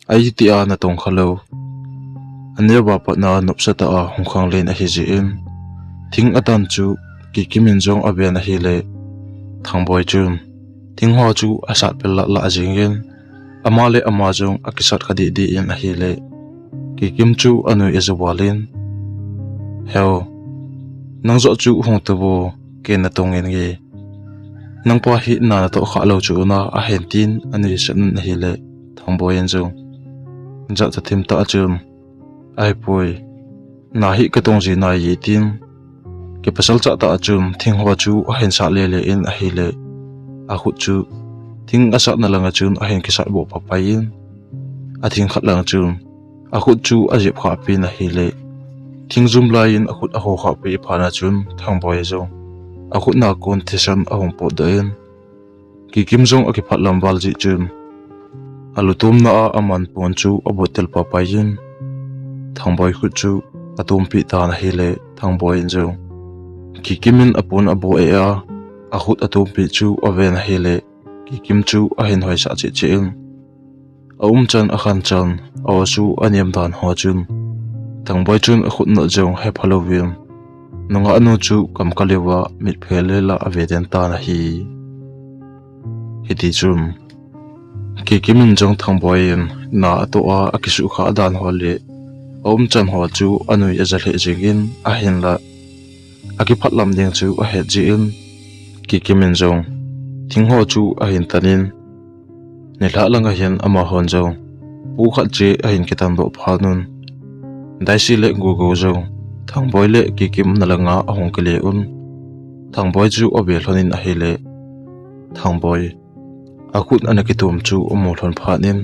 Aitia natong khalou, aneo a pat na nopsa tah a hung khang len ahi jeh in, thing atan chu Kikim in jong aven ahile, Thangboi chun thing ho chu asat pel lah lah jeng in, ama le ama jong akisat kha deh deh in ahile, Kikim chu anui ajo val in, Heo, nang joh chu hung tou vo, ken natong inge, nangpa hi na natoh kha lou chu na ahin tin anui sat in ahile, Thangboi in jong jachat thim tah a chun, Ahipoi, na hi katong ji nai e, tin kipasal chah tah a chun thing ho chu ahin sat lele in ahile, akhut chu thing asatna lang a chun ahin kisat boh papai in, athing khat lang chun akhut chu ajep khahpi in ahile, thingjum lai in akhut aho khahpi phat na chun Thangboi jong akhut na kon thisan ahung potdoh in, Kikim jong akiphatlam val jeh chun alutomna a aman pon chu abot tel papai in, Thangboi khut chu atompi tan ahile, Thangboi in jong Kikim in apon abo e a, akhut atompi chu aven ahile, Kikim chu ahin hoisah cheh cheh in, aumchan akhanchan, a-o chu anem dan ho chun Thangboi chun akhut nat jong hepha louvin, nungah nu chu kam kah leuva mitphe lela ave den tan ahi. Hitichun Kikim in jong Thangboi in na atoh a akisuhkhah dan ho le aumchan ho chu anui aja lheh jeng in, ahinla akiphatlam ding chu ahet jeh in, Kikim in jong thing ho chu ahin tan in, nilhah lang a hin amahon jong pu khat cheh ahin kitandoh phat un, Daisy le Gogo jong Thangboi le Kikim na langa ahung kile un, Thangboi chu ave lhon in ahile, Thangboi akhut ana kitom chu amu lhon phat in,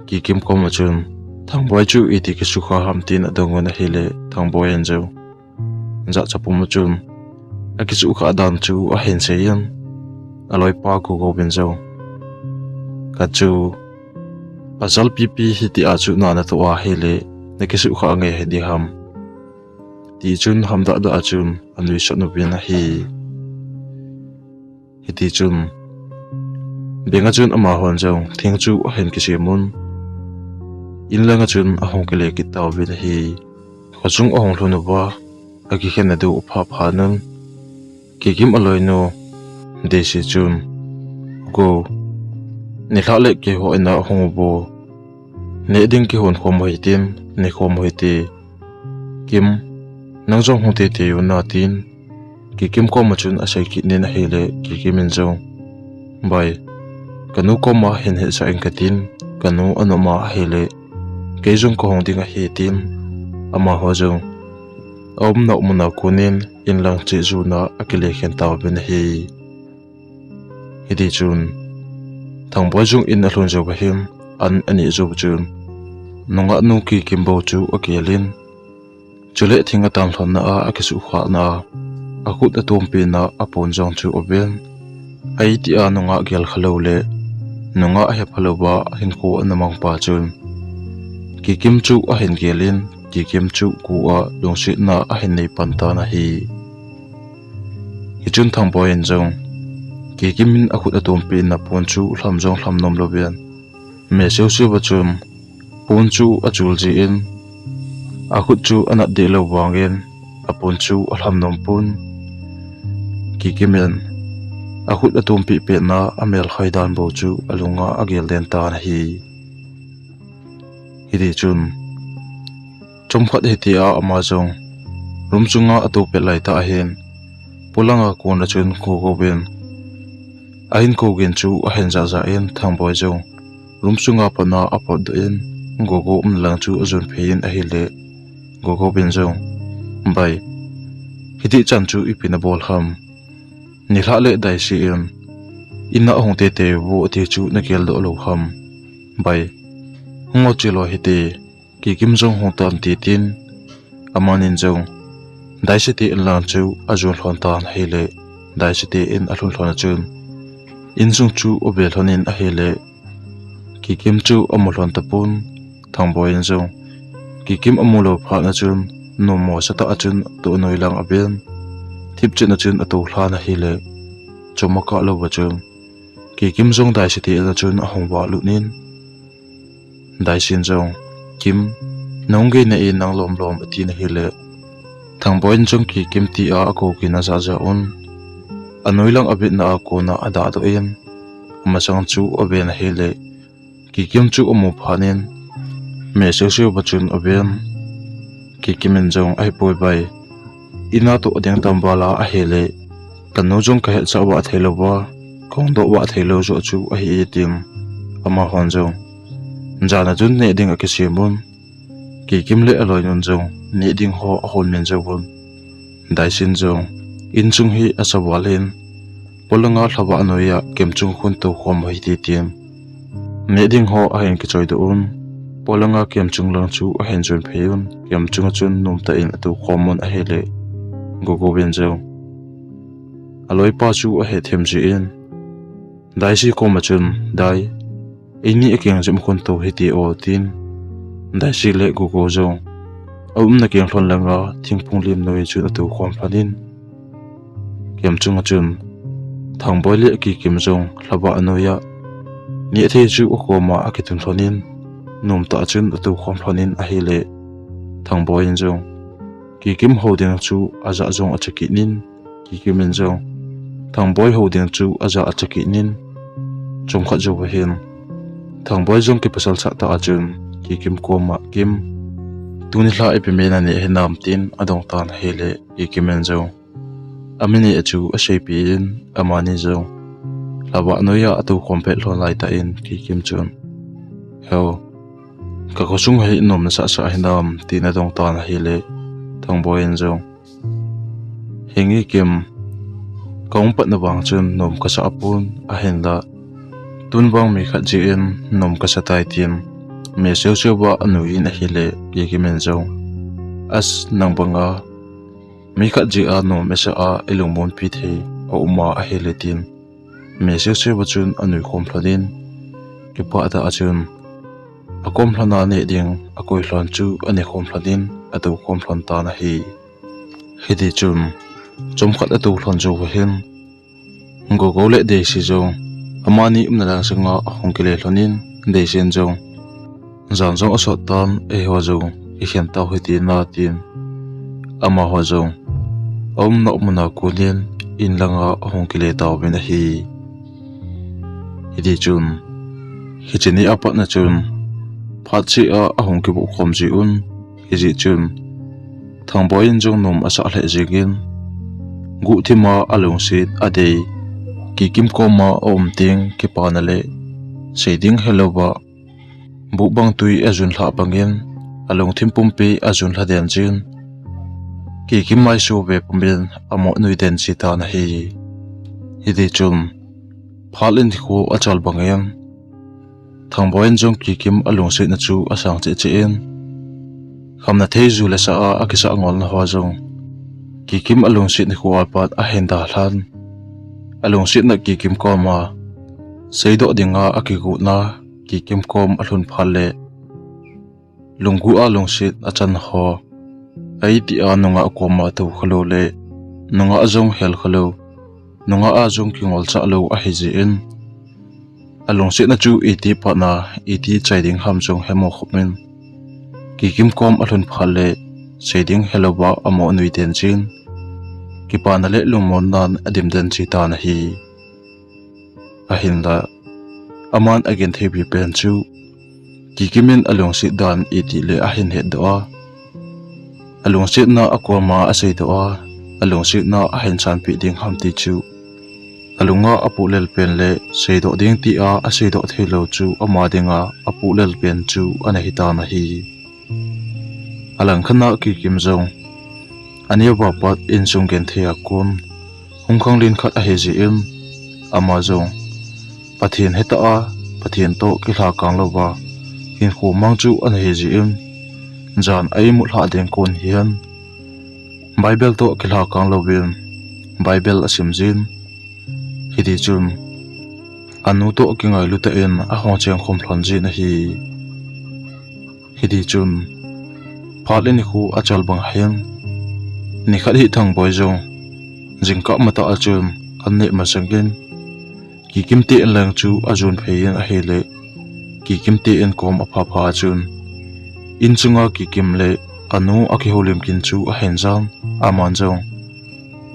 Kikim koma chun, Thangboi chu iti kisukha ham, tin adong un ahile, Thangboi in jong jachat pum a chun akisuhkhah dan chu ahin sei in, aloipa Gogo vin jong, Kachu, pasal pipi hitia chu na natoh ahile nakisuhkhah nge hiding ham, tichun hamdahdah a chun anuisat uvin ahi. Hitichun beng a chun amahon jong thing chu ahin kisem un, in lang a chun ahung kile kit tauvin ahi. Khosung ahung lhun uva, akikhen nadiu aphah phat un, Kikim aloinu Daisy chun, Go, nilhah le keiho in a hung uvo, neh ding kihon khom u hitin, nekhom u hite. Kim, nang jong hung teitei un, atin Kikim koma chun asei kit in ahile, Kikim in jong, Bai, kanu koma hin hetsah in katin, kanu anom a ahile, kei jong kahung ding ahi, tin amaho jong aumna muna konin in lang cheh jona akile khen tauvin ahi. Hitichun Thangboi jong in alhun jouva hin, an aneh jouva chun nungah nu Kikim bou chu agel in, chule thing atan lhonna a akisuhkhahna a akhut atompina apon jong chu aven. Aitia nungah gel khalou le nungah hepha louva hinkho ana mang pa chun Kikim chu ahin gel in, Kikim chu gu a lungsetna ahin nei pan tan ahi. Hichun Thangboi in jong Kikim in akhut atompina pon chu lham jong lham nom louvin, me seuseuva chun pon chu achul jin, akhut chu anat deh lou vangin apon chu alham nom pon. Kikim in akhut atompi petna amel khoi dan bou chu alunga agel den tan ahi. Hiti chun chomkhat hitia ama jong room chunga atou pet laitah ahin, polanga kona chun Gogo in ahin kou gin chu ahin jahjah in, Thangboi jong room chunga patna apotdoh in, Gogo umna lang chu ajon phei in ahile, Gogo in jong, Bai, hiti chan chu ipi nabol ham? Nilhah le Daisy in ina ahung teitei vo ti chu nageldoh lou ham? Bai, hung o chelo hite, Kikim jong hung tan, tin, amanin jong Daisy te in lang chu ajon lhon tan ahile, Daisy te in alhun lhon a chun insung chu ave lhon in ahile, Kikim chu amu lhon tapon. Thangboi in jong Kikim amu lou phat a chun nom mosatah a chun tou anoi lang aven, thipchet a chun atou lhan ahile, chom akah lou va chun Kikim jong Daisy te in a chun ahung valut in, Daisy in jong, Kim, nahung gei na e nang lomlom, atin ahile, Thangboi in jong Kikim tia akou gin ajahjah un, anoi lang avetna a kona adahdoh in, amasang chu aven ahile, Kikim chu amu phat in, meh seuseu va chun aven. Kikim in jong, Ahipoi bai, ina toh ading tam val a ahile, kanu jong kahetsah vah thei louva, kahung doh vah thei lou joh chu ahi e, tin, amahon jong jan a chun neh ding akisem un. Kikim le aloinun jong neh ding ho ahol min jouvun. Daisy in jong insung hi asa val in, polanga lhavah noiya camp chung khun tou khom u hite, tin, neh ding ho ahin kichoidoh un. Polanga camp chung lang chu ahin jon phei un, camp chunga chun nomtah in atou khom un ahile, Gogo in jong aloipa chu ahethem jin, Daisy koma chun, Dai, eini akeng jep khun tou hite o, tin, Daisy le Gogo jong aumna keng lhon langa thingphung lim noi chun atou khom lhon in, camp chunga chun Thangboi le Kikim jong lhavah noiya nehthei chu akoma akitun lhon in, nomtah a chun atou khom lhon in ahile, Thangboi in jong Kikim hou ding chu ajah jong acha kit in, Kikim in jong Thangboi hou ding chu ajah acha kit in, chomkhat jouva hin Thangboi jong kipasalsah tah a chun Kikim koma, Kim, tuni lha ipi me naneh hinam, tin adong tan ahile, Kikim in jong ami neh a chu aseipeh in, amani jong lhavah noiya atou khom pet lhon laitah in Kikim chun, Heo, kakhosung hi nom nasahsah hinam, tin adong tan ahile, Thangboi in jong, Henge Kim, kahung patna vang chun nom kasah pon, ahinla tun vang mi khat jeh in nom kasa tai, tin meh seuseu va anui in ahile, Kikim in jong, As, nang banga mi khat jeh a nom isah a ilungmonpi thei aum a ahile, tin meh seuseu va chun anui khom lhon in, kipah tah a chun akom lhona neh ding akoi lhon chu ane khom lhon in atou khom lhon tan ahi. Hiti chun chomkhat atou lhon jouva hin Gogo le Daisy jong amani umna lang sunga ahung kile lhon in, Daisy in jong, Jan jong asot tan, eiho jong ikhen tau hite na, tin amaho jong aumna muna konin in langa ahung kile tauvin ahi. Hiti chun hiche ni a patna chun phat cheh a ahung kivoh khom jiuvin, hijeh chun Thangboi in jong nom asah lheh jengin, guhthima alungset adei, Kikim koma aum teng kipana le sei ding helouva, buhbang twi ajun lhah bangin alungthim pumpi ajun lha den jin, Kikim maisu ve pumin amoh nui den ji tan ahi. Hiti chun phat le nikho achal bangin Thangboi in jong Kikim alungsetna chu asang cheh cheh in, khamna thei ju le sa a akisah ngolna ho jong Kikim alungset nikho a pat ahin dalhan. Alungsetna Kikim koma seidoh dinga akigotna Kikim kom alhun phat le, lungguh a lungset achan ho, aiti a nungah koma tou khalou le nungah jong hel khalou, nungah a jong kingolchah lou ahijeh in, alungsetna chu iti patna iti chai ding ham jong hemo khopin, Kikim kom alhun phat le, sei ding helouva amo anui den jin, kipana le lungmonna in adim den ji tan ahi. Ahinla, aman agenthei pi pen chu, Kikim in alungset dan iti le ahin hetdoh a, alungsetna akoma aseidoh a, alungsetna ahin sanpeh ding ham ti chu, alunga apohlel pen le seidoh ding tia aseidoh theilou chu ama dinga apohlel pen chu ana hitan ahi. Alangkhat a Kikim jong, aneo a pat insung genthei a kon, hung khanglen khat ahi jeh in, ama jong, Pathen hetah a, Pathen toh kilhakang louva, hinkho mang chu ana hi jeh in, jan a imut lhah ding kon hihen, Bible toh kilhakang louvin, Bible asim jin, hiti chun, anu toh kingailu tah in ahung chengkhom lhon jin ahi. Hiti chun, phat le nikho achal bang hin, nikhat hi Thangboi jong, jingkah matah a chun, an neh masangin, Kikim te in lang chu ajon phei in ahile, Kikim te in kom apha pha a chun, in chunga Kikim le anu akihoulim kin chu ahin jan, aman jong,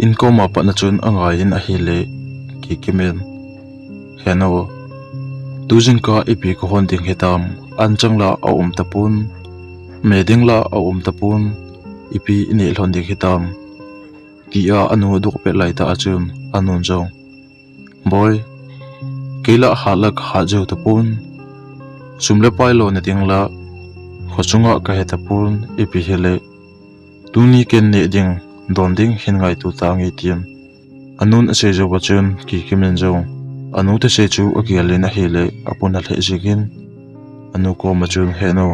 in koma pat na chun angai in ahile, Kikim in, Henu, tu jingkah ipi kahon ding hitam, anchang la aum tapon, me ding la aum tapon, ipi ineh lhon ding hitam, tia anu adoh pet laitah a chun, anun jong, Boi, kei la hat la kahat jou tapon, sum le pai lona ding la, kho chunga kahe tapon, ipi hile, tuni ken neh ding, don ding hin ngaito tange tin, anun asei jouva chun, Kikim in jong, anu thusei chu agel in ahile, apona lheh jingin, anu koma chun, Henu,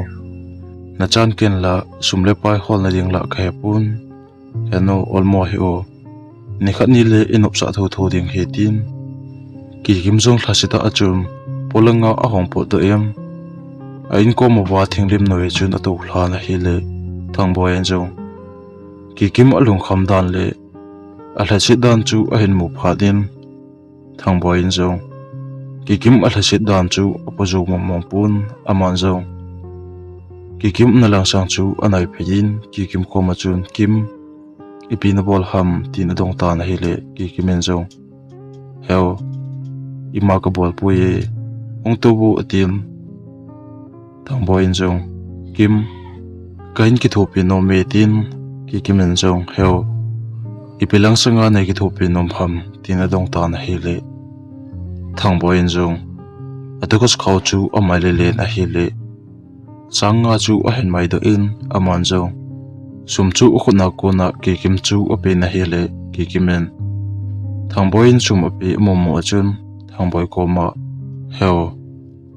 nachan ken la, sum le pai holna ding la kahepon, Henu, olmo hih o, nikhat ni le inopsah thotho ding ahi tin, Kikim jong lhasetah a chun, polanga ahung potdoh in, a in kom uva thinglim noi chun atoulhan ahile, Thangboi in jong, Kikim alungkham dan le alhaset dan chu ahin mu phat in, Thangboi in jong, Kikim alhaset dan chu apo jou mong mong pon, aman jong, Kikim ana langsang chu anai phei in, Kikim koma chun, Kim, ipi nabol ham, tin adong tan ahile, Kikim in jong, Heu, ima kabol poi e, hung tou vo, atin, Thangboi in jong, Kim, kahin kithopi nom e, tin, Kikim in jong, Heu, ipi langsanga nei kithopi nom ham, tin adong tan ahile, Thangboi in jong, atoka sakhao chu amai le len ahile, sang nga chu ahin maidoh in, aman jong, sum chu akhutna kona Kikim chu apen ahile, Kikim in, Thangboi in sum ape amomo a chun, Thangboi koma, Heu,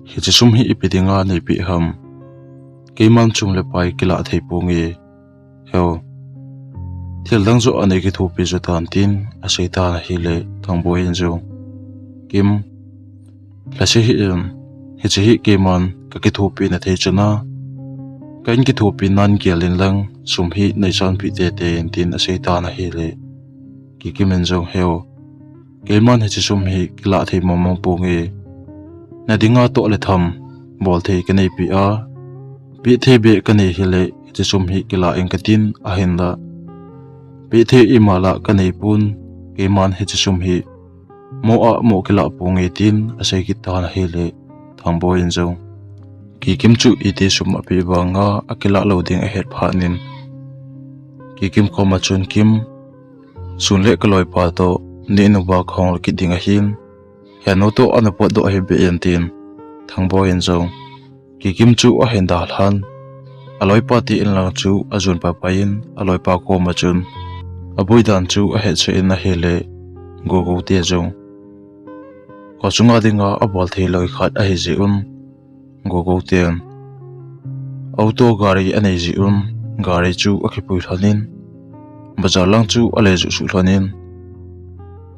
hiche sum hi ipi dinga neipeh ham, keiman sum le pai kilah thei ponge, Heu, thil dang joh a nei kithopi jo tan, tin asei tan ahile, Thangboi in jong, Kim, lhase hih in, hiche hi keiman kakithopina thei chana, kahin kithopi nan gel in lang, sum hi nei sanpeh teitei in, tin asei tan ahile, Kikim in jong, Heu, keiman hiche sum hi kilah thei mong mong ponge, nadinga toh le tham bol thei kaneipeh a, peh thei beh kanei hile, hiche sum hi kilah inge katin, ahinla, peh thei ima la kaneipon, keiman hiche sum hi mo a mo kilah ponge, tin asei kit tan ahile, Thangboi in jong, Kikim chu iti sum apeh vanga akilah lou ding ahet phat in, Kikim koma chun, Kim, sun le kaloipa toh neh nuva kahung le kit ding ahin, Henu toh ana potdoh hih beh in, tin, Thangboi in jong, Kikim chu ahin dalhan, aloipa te in lang chu ajon paipai in, aloipa koma chun, aboi dan chu ahetsah in ahile, Gogou te jong, kho chunga dinga abol thei loi khat ahi jeh un, Gogou ten auto gari anei jeh un, gari chu akipui lhon in, bazar lang chu ale juh suh lhon in,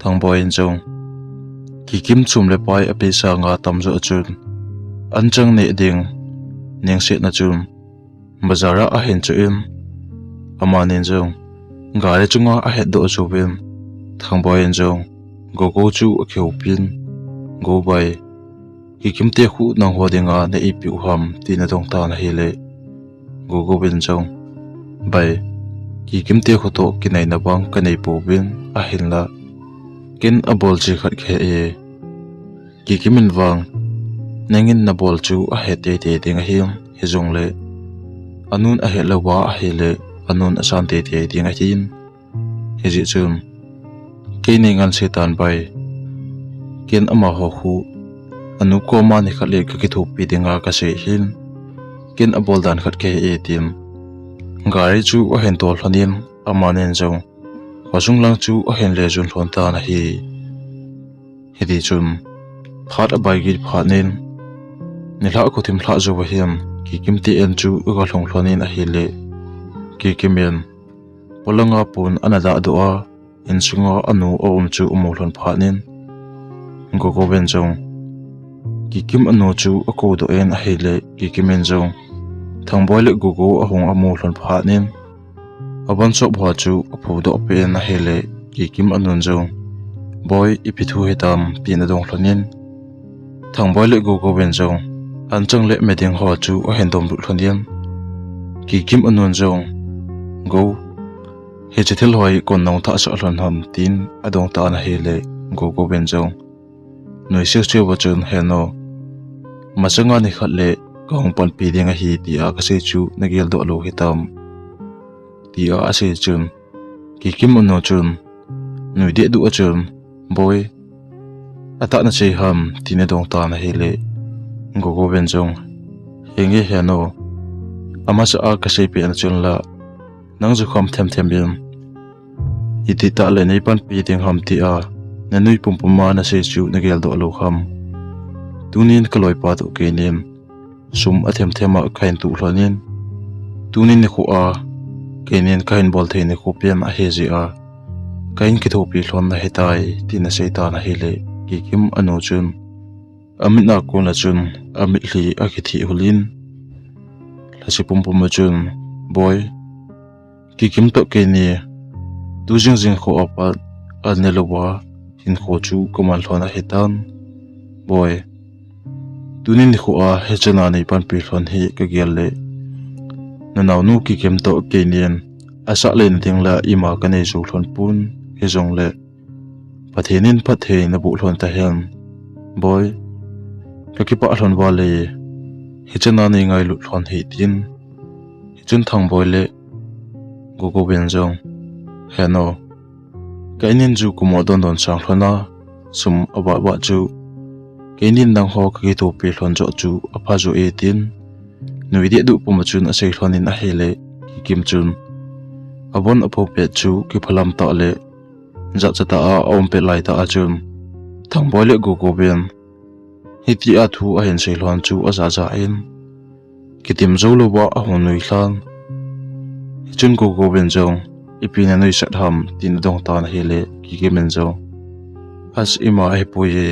Thangboi in jong, Kikim sum le pai apeh sanga tamjo a chun, anchang neh ding nengsetna chun, bazar a ahin choh in, amanin jong, gari chunga ahetdoh jouvin, Thangboi in jong, Gogou chu akihoupin, Gogou bai, Kikim te khu nangho dinga na ipi u ham, tin adong tan ahile, Gogo in jong, "Bai, Kikim te kho toh kinaina vang kanei pouvin, ahinla ken abol chi khat kahe e. Kikim in vang nangin nabol chu ahet teitei ding ahin, hijongle anun ahet louva ahile anun asan teitei ding ahin. Hijeh chun kei nei ngan sei tan bai. Ken amaho khu anu koma nikhat le kakithopi dinga kasei hin, ken abol dan khat kahe e," tin gari chu ahin tol lhonin, amanin jong khosung lang chu ahin le jun lhon tan ahi. Hiti chun phat abai git phat in, nilhah khothim lhah jouva hin Kikim te in chu aga lhung lhonin ahile, Kikim in polanga pon ana dah doh a, insunga anu aum chu amu lhon phat in, Gogo in jong Kikim anu chu akou doh in ahile, Kikim in jong Thangboi le Gogo ahung amu lhon phat in, abon sop ho chu aphu doh peh in ahile, Kikim anun jong, "Boi, ipi thu hitam?" tin adong lhonin, Thangboi le Gogo in jong anchang le meding ho chu ahin dom lut lhonin, Kikim anun jong, "Go, hiche thil ho hi kon nahung thah sah lhon ham?" tin adong tan ahile, Gogo in jong, nuisel sel va chun, "Heno, masanga nikhat le kahung panpi ding ahi tia kasei chu nagel doh lou hitam?" tia asei chun, Kikim anu chun nui dehduh a chun, "Boi, atah nasei ham?" tin adong tan ahile, Gogo in jong, "Henge heno, amasa a kasei peh na chun la, nang jukham themthem in, itih tah le nei panpi ding ham tia nanui pumpum a nasei chu nagel doh lou ham? Tunin kaloipa toh keinin sum athemthem a kahin tuh lhonin, tunin nikho a keinin kahin bol thei nikho pen ahi jeh a kahin kithopi lhon ahitai," tin asei tan ahile, Kikim anu chun amit a kon a chun amitlhi akithih hulin, lhachi pumpum a chun, "Boi, Kikim toh keini tu jing jing kho apat an ne louva hinkho chu kaman lhon ahitan. Boi, tunin nikho a hichana nei panpi lhon hi kagel le, nanaonu Kikim toh keinin asah lena ding la ima kanei jou lhon pon, hijongle Pathen in phatthei naboh lhon tahen. Boi, kakipah lhon vale, hichana nei ngailut lhon hih tin." Hichun Thangboi le Gogo in jong, "Heno, ka inin ju kumo don don sang lhon a, sum avat vat chu keinin nangho kakithopi lhon joh chu apha joh e," tin nui dehduh pum a chun asei lhonin ahile, Kikim chun abon apho pet chu kiphalam tah le jachat tah a aum pet lai tah a chun Thangboi le Gogo in hitia thu ahin sei lhon chu ajahjah in, kitim jou louva ahung nui lhan. Hichun Gogo in jong, "Ipi nanuisat ham?" tin adong tan ahile, Kikim in jong, "As, ima ahipoi e,"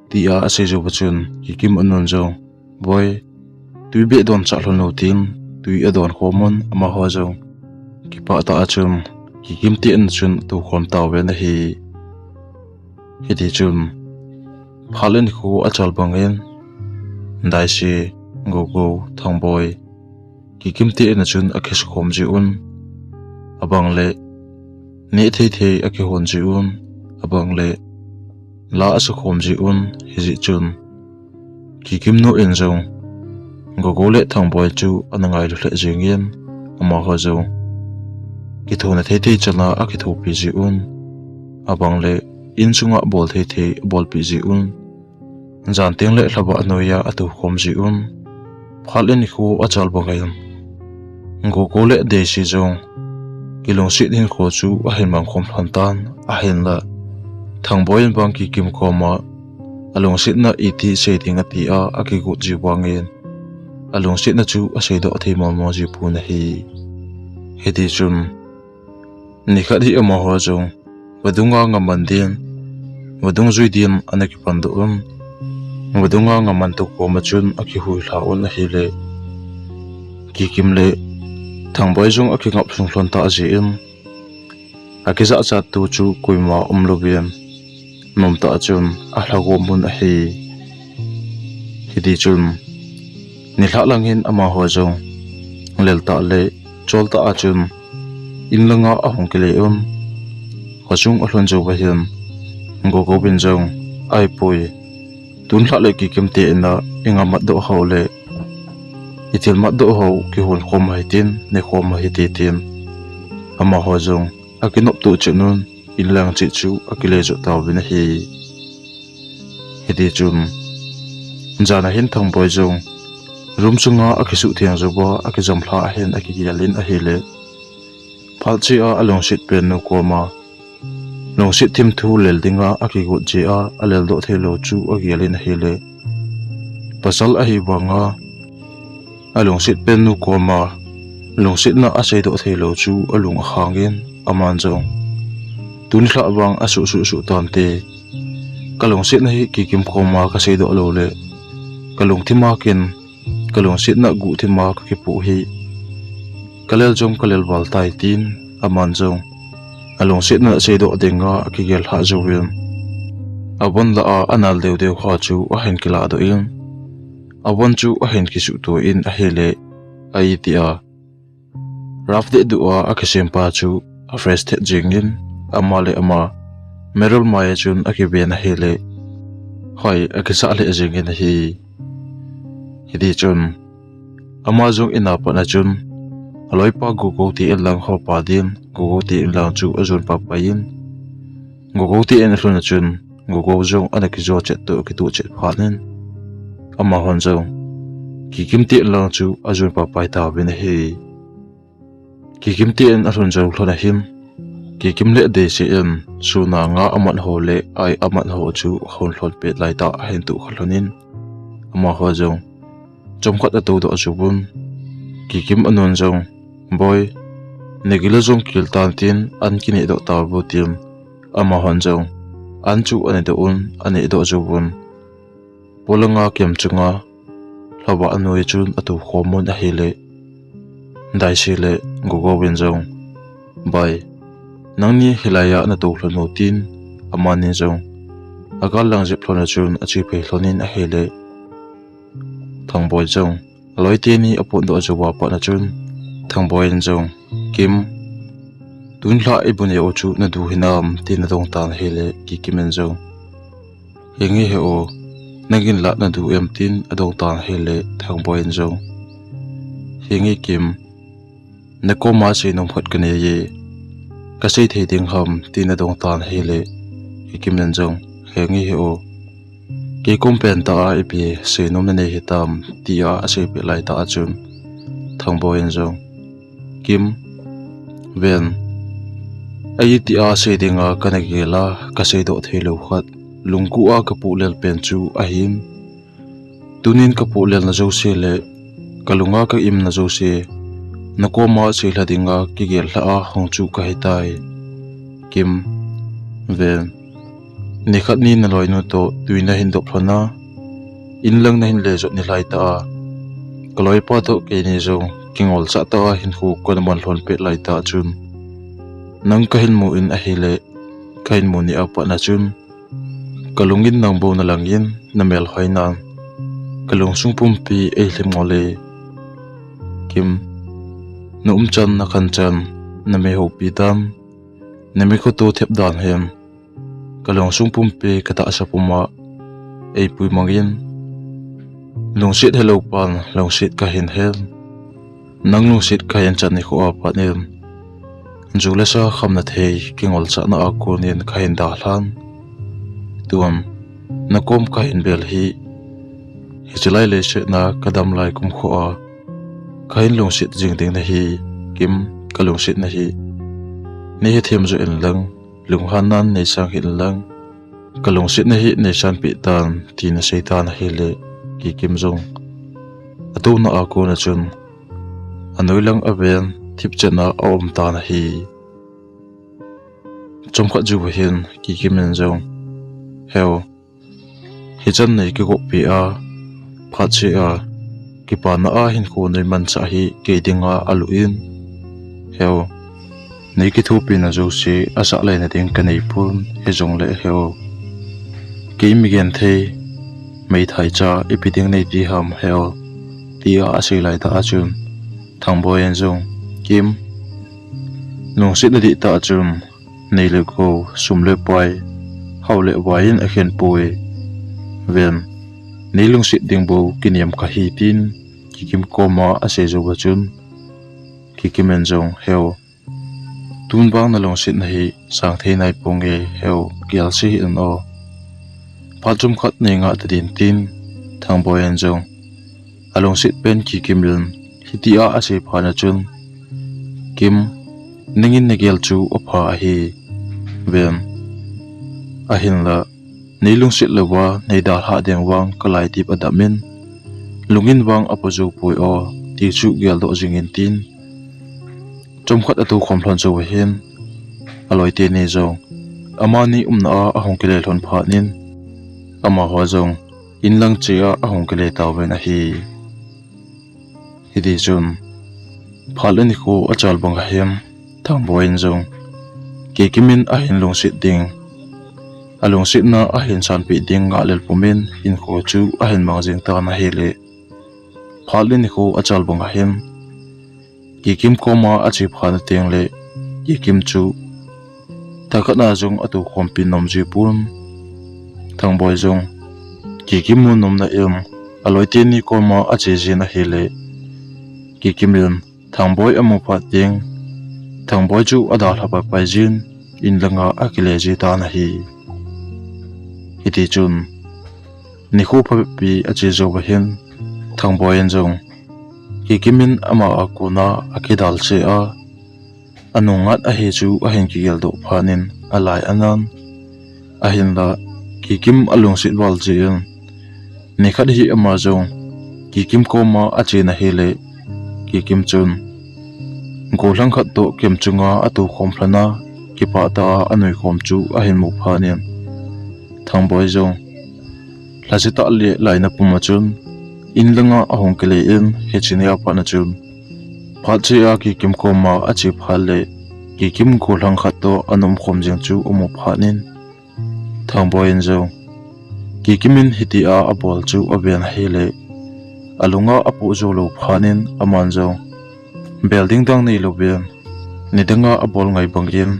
tia asei jou va chun Kikim anun jong, "Boi, tui beh don sah lhon u," tin tui adon khom un, amaho jong kipah tah a chun Kikim te in a chun atou khom tauvin ahi. Hiti chun phat le nikho achal bangin, Daisih, Gogo, Thangboi, Kikim te in a chun akisukhom jiuvin, abang le neh thei thei akihon jiuvin, abang le la asukhom jiuvin, hijeh chun Kikim nu in jong Gogo le Thangboi chu ana ngailu lheh jengin, amaho jong kithopi thei thei chana akithopi jiuvin, abang le insunga bol thei thei abolpeh jiuvin, jan teng le lhava noiya atou khom jiuvin, phat le nikho achal bangin Gogo le Daisih jong kilungset hinkho chu ahin mang khom lhon tan, ahinla Thangboi in vang Kikim koma alungsetna iti sei ding ati a akigot jiu vangin, alungsetna chu aseidoh thei mong mong ji pon ahi. Hiti chun nikhat hi amaho jong vadung a ngam man din, vadung jui din ana kipan doh un. Vadung a ngam man tou koma chun akihui lha un ahile, Kikim le Thangboi jong akingap sung lhon tah jeh in, akijachat tu chu koima umlouvin, nom tah chun alha gom un ahi. Hiti chun nilhah langin amaho jong lel tah le chol tah a chun in langa ahung kile un. Khosung alhun jou vahin Gogo in jong, "Ahipoi, tun lhah le Kikim te in a inga matdoh ho le ithil matdoh ho kihon khom ahi tin, ne khom ahi," ti tin amaho jong akinop toh chet un, in lang cheh chu akile jo tauvin ahi. Hiti chun jan ahin Thangboi jong room sunga akisuh theng jouva akijam lha ahin akigel in ahile, phat cheh a alungset pen nu koma lungset thim thu lel dinga akigot jeh a alel doh thei lou chu agel in ahile, pasal ahi vanga alungset pen nu koma lungsetna asei doh thei lou chu alung akhang in, aman jong, "Tun lhah vang asuh suh suh tante, kalungsetna hi Kikim koma kasei doh lou le kalungthim a kin kalungsetna guhthim a kakipoh hi, kalel jong kalel val tai," tin aman jong alungsetna asei doh dinga akigel lha jouvin, avon lah a anal deu deu ho chu ahin kilah doh in, avon chu ahin kisuh to in ahile, a iti a rough deh duh a akisem pa chu afresh thet jeng in, ama le ama mirror mai a chun akiven ahile, hoi akisah lheh jeng in ahi. Hiti chun ama jong in a pat a chun aloipa Gogo te in lang ho pa din Gogo te in lang chu ajon paipai in, Gogo te in alhun a chun Gogo jong ana kijo chet toh akitoh chet phat in, amahon jong Kikim te in lang chu ajon paipai tauvin ahi. Kikim te in alhun jou lhon ahin, Kikim le Deiseh in sun a nga amat ho le ai amat ho chu ahon lhon pet lai tah ahin tohkha lhon in, amaho jong chomkhat atou doh jouvun, Kikim anun jong, "Boi, nagil a jong kil tan tin an kineh doh tauvo," tin amahon jong an chu aneh doh un, aneh doh jouvun, polanga kem chunga lhavah anoi chun atou khom un ahile, Deiseh le Gogo in jong, "Bai, nangni hilai a natou lhon u," tin amani jong agal lang jep lhon a chun ache phei lhon in ahile, Thangboi jong aloi teni apot doh jouva pat a chun Thangboi in jong, "Kim, tun lhah ibu neh u chu nadu hinam?" tin adong tan ahile, Kikim in jong, "Henge he o, nangin lah nadu em?" tin adong tan ahile, Thangboi in jong, "Henge Kim, nakoma seinom khat kanei e, kasei thei ding ham?" tin adong tan ahile, Kikim in jong, "Henge he o, kei kom pen tah a ipi seinom nanei hitam?" tia aseipeh lai tah a chun Thangboi in jong, "Kim, ven, aiti a sei dinga kana gel a kasei doh thei lou khat, lunggu a kapoh lel pen chu ahin, tunin kapoh lelna jouse le kalunga ka imna jouse nakoma seilha dinga kigel lhah a hung chu kahitai. Kim, ven, nikhat ni naloinu toh tui nahin dop lhon a, in lang nahin le jot ni lhai tah a, kaloipa toh keini jong kingolchah tah a hinkho kana man lhon pet lai tah chun, nang kahin mu in ahile, kahin mu ni a pat a chun, kalungin nang bou nalang in, namel hoinan kalungsung pumpi eilhem ngol e. Kim, na umchan, nakhanchan, namei houpi dan, namei khoto thep dan hin kalungsung pumpi katahsa puma eipui mangin, lungset helou pan lungset kahin hen, nang lungset kahin chan nikho a pat in, ju le sa khamna thei kingolchahna a konin kahin dalhan. Tun nakom kahin bel hi, hiche lai leiset a kadam lai kumkho a kahin lungset jing ding nahi, Kim, kalungset nahi. Neihethem jo inlang, lunghannan neisang hih inlang, kalungsetna hi neisanpeh tan," tin asei tan ahile, Kikim jong atouna a kon a chun anoi lang aven thipchet a aum tan ahi. Chomkhat jou hin Kikim in jong, "He o, hichan neikigoppi a, phat cheh a kipana a hinkho neimanchah hi kei dinga aluh in, he o, neikithopina jouse asahleina ding kanei pon, hijongle he o, kei migenthei meithai cha ipi ding neiti ham he o," tia asei lai tah a chun Thangboi in jong, Kim, lungset na dih tah chun, nei le gou, sum le pai, hao le vai in akhen poi. Ven, nei lungset ding bou kinem kahi, tin Kikim koma asei jou va chun, Kikim in jong, Heo, tun vang na lungset na hi sang thei nai ponge, Heo, gel se hih in o. Phat chomkhat nei ngah ta ding, tin Thangboi in jong alungset pen Kikim in hitia asei phat na chun, Kim, nangin na gel chu apha ahi. Ven, ahinla, nei lungset louva nei dalhah ding vang ka laitep adap in, lungin vang apo jou poi o, ti chu geldoh jing in, tin chomkhat atou khom lhon jou va hin, aloi teni jong amani umna a ahung kile lhon phat in, amaho jong in lang cheh a ahung kile tauvin ahi. Hiti chun, phat le nikho achal bang ahin, Thangboi in jong, Kikim in ahin lungset ding, alungsetna ahin sanpeh ding ngah lel pum in, hinkho chu ahin mang jing tan ahile, phat le nikho achal bang ahin, Kikim koma ache phat na teng le, Kikim chu thakhat na jong atou khompi nom ji pon. Thangboi jong Kikim mu nom na in, aloi teni koma ache jin ahile, Kikim in Thangboi amu phat teng, Thangboi chu adalha pai pai jin, in langa akile ji tan ahi. Hiti chun, nikho phabep pi ache jou va hin, Thangboi in jong, Kikim in ama a kona akidal cheh a, anung ngat ahi chu ahin kigeldoh phat in alai anan. Ahinla, Kikim alungset val jeh in, nikhat hi ama jong Kikim koma ache na hile, Kikim chun gollhang khat toh kem chunga atou khom lhon a, kipah tah a anui khom chu ahin mu phat in, Thangboi jong lhasetah le laina pum a chun, in langa ahung kile in, hiche nia pat na chun, phat cheh a Kikim koma ache phat le, Kikim gollhang khat toh ana um khom jing chu amu phat in, Thangboi in jong Kikim in hitia abol chu aven ahile, alunga apoh jou lou phat in, aman jong bel ding dang nei louvin, nidanga abol ngai bangin,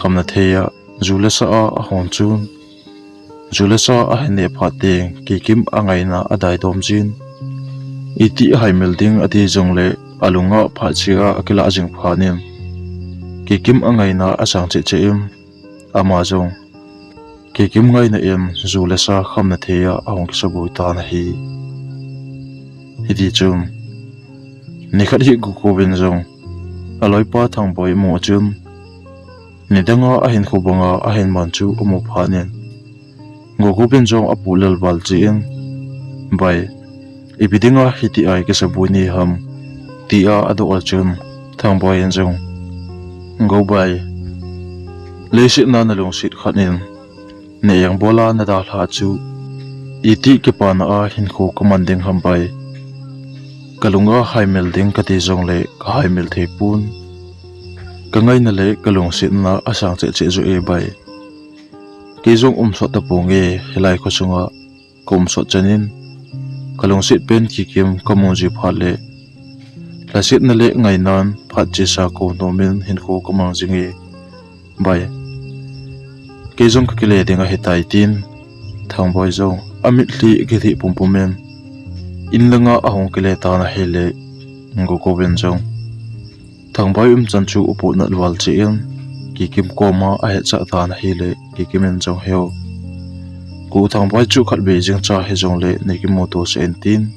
khamna thei a ju le sa a ahon chun, ju le sa ahin neh phat teng, Kikim angaina adai dom jin. Iti ahaimil ding ati jongle, alunga phat cheh a akilah jing phat in, Kikim angaina asang cheh cheh in, ama jong Kikim ngaina in ju le sa khamna thei a ahung kisaboi tan ahi. Hiti chun, nikhat hi Gogo in jong aloipa Thangboi amu a chun, nidanga ahinkho banga ahin man chu amu phat in, Gogo in jong apoh lel val jeh in, Bai, ipi dinga hitia ikisaboi ni ham, tia adoh a chun, Thangboi in jong, Go bai, leiset a nalungset khat in, neh jeng bol a nadalhah chu, iti kipana a hinkho kaman ding ham bai. Kalunga haimil ding kati jongle kahaimil thei pon. Kangaina le kalungsetna asang cheh cheh joh e bai. Kei jong umsot taponge, hilai kho sunga kaumsot chan in, kalungset pen Kikim kamu ji phat le, lhasetna le ngainan phat chesa kou nom in hinkho kamang jing e bai. Kei jong kakile ding ahitai, tin Thangboi jong amitlhi akilhih pumpum in, in langa ahung kile tan ahile, Gogo in jong Thangboi umchan chu apoh nat val jeh in, Kikim koma ahetsah tan ahile, Kikim in jong, Heo, kou Thangboi chu khatvei jeng cha hijongle nei kimuto sah in, tin.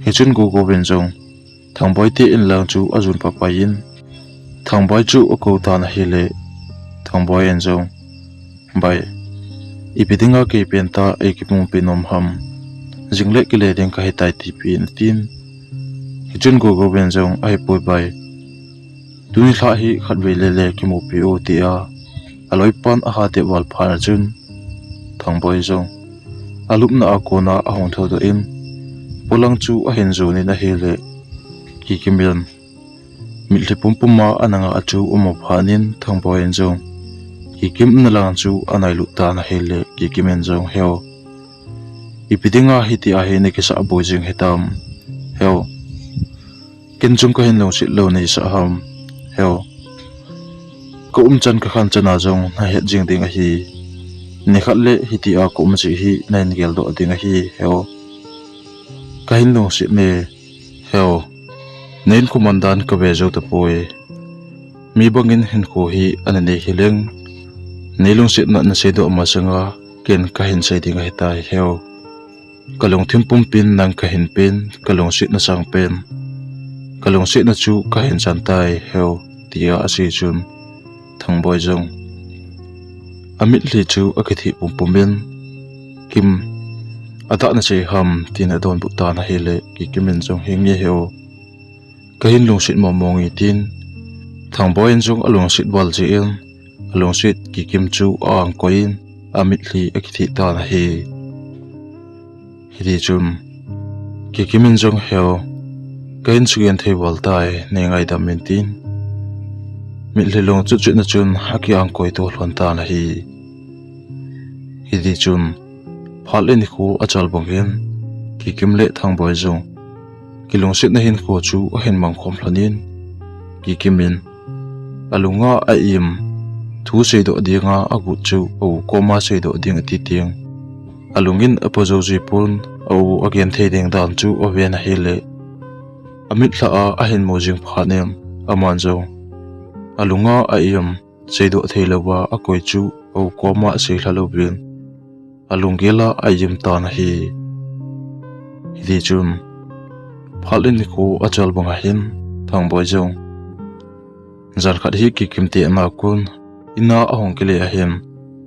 Hichun Gogo in jong Thangboi te in lang chu ajon paipai in, Thangboi chu akou tan ahile, Thangboi in jong, Bai, ipi dinga kei pentah eikimupi nom ham, jingle kile ding kahitai tipeh in, atin. Hichun Gogo in jong, Ahipoi bai, tuni lhah hi khatvei lele kimupi o, tia aloipan ahatep val phat a chun, Thangboi jong alupna a kona ahung thoudoh in, polang chu ahin jon in ahile, Kikim in mitlhi pumpum a ana ngah chu amu phat in, Thangboi in jong Kikim umna lang chu anailut tan ahile, Kikim in jong, Heo, ipi dinga hitia hi nakisahboi jing hitam, Heo, Ken jong kahin lungset lou nahisah ham, Heo. Ka umchan kakhan chan a jong nahet jing ding ahi. Nikhat le hitia ka um jeh hi nahin geldoh ding ahi, Heo. Kahin lungset e, Heo. Nahinkho mandan kave jou tapoi. Mi bangin hinkho hi ana nei hileng, nei lungsetna naseidoh masanga ken kahin sei ding ahitai, Heo. Kalungthim pumpin nang kahin pen, kalungsetna sangpen, kalungsetna chu kahin chan tai, Heo, tia asei chun, Thangboi jong amitlhi chu akitheh pumpumin, Kim, adah nasei ham, tin adonbut tan ahile, Kikim in jong, Henge Heo, kahin lungset mongmong e, tin Thangboi in jong alungset val jeh in, alungset Kikim chu a-angkoi in, amitlhi akitheh tan ahi. Hitichun Kikim in jong, Heo, kahin sugenthei val tai, neingaidam in, tin mitlhi lungchut chutna chun aki-angkoi to lhon tan ahi. Hitichun phat le nikho achal bangin Kikim le Thangboi jong kilungsetna hinkho chu ahin mangkhom lhonin, Kikim in alunga a-im, thu seidoh dinga agot chu a-u koma seidoh ding ati teng, alungin apo jou jipon, a-u agenthei ding dan chu aven ahile, amitlha a ahin mu jing phat in, aman jong alunga a-im, seidoh theilouva akoi chu a-u koma aseilha louvin, alunggel a a-im tan ahi. Hitichun phat le nikho achal banga hin Thangboi jong jan khat hi Kikim te ana kon, ina ahung kile ahin,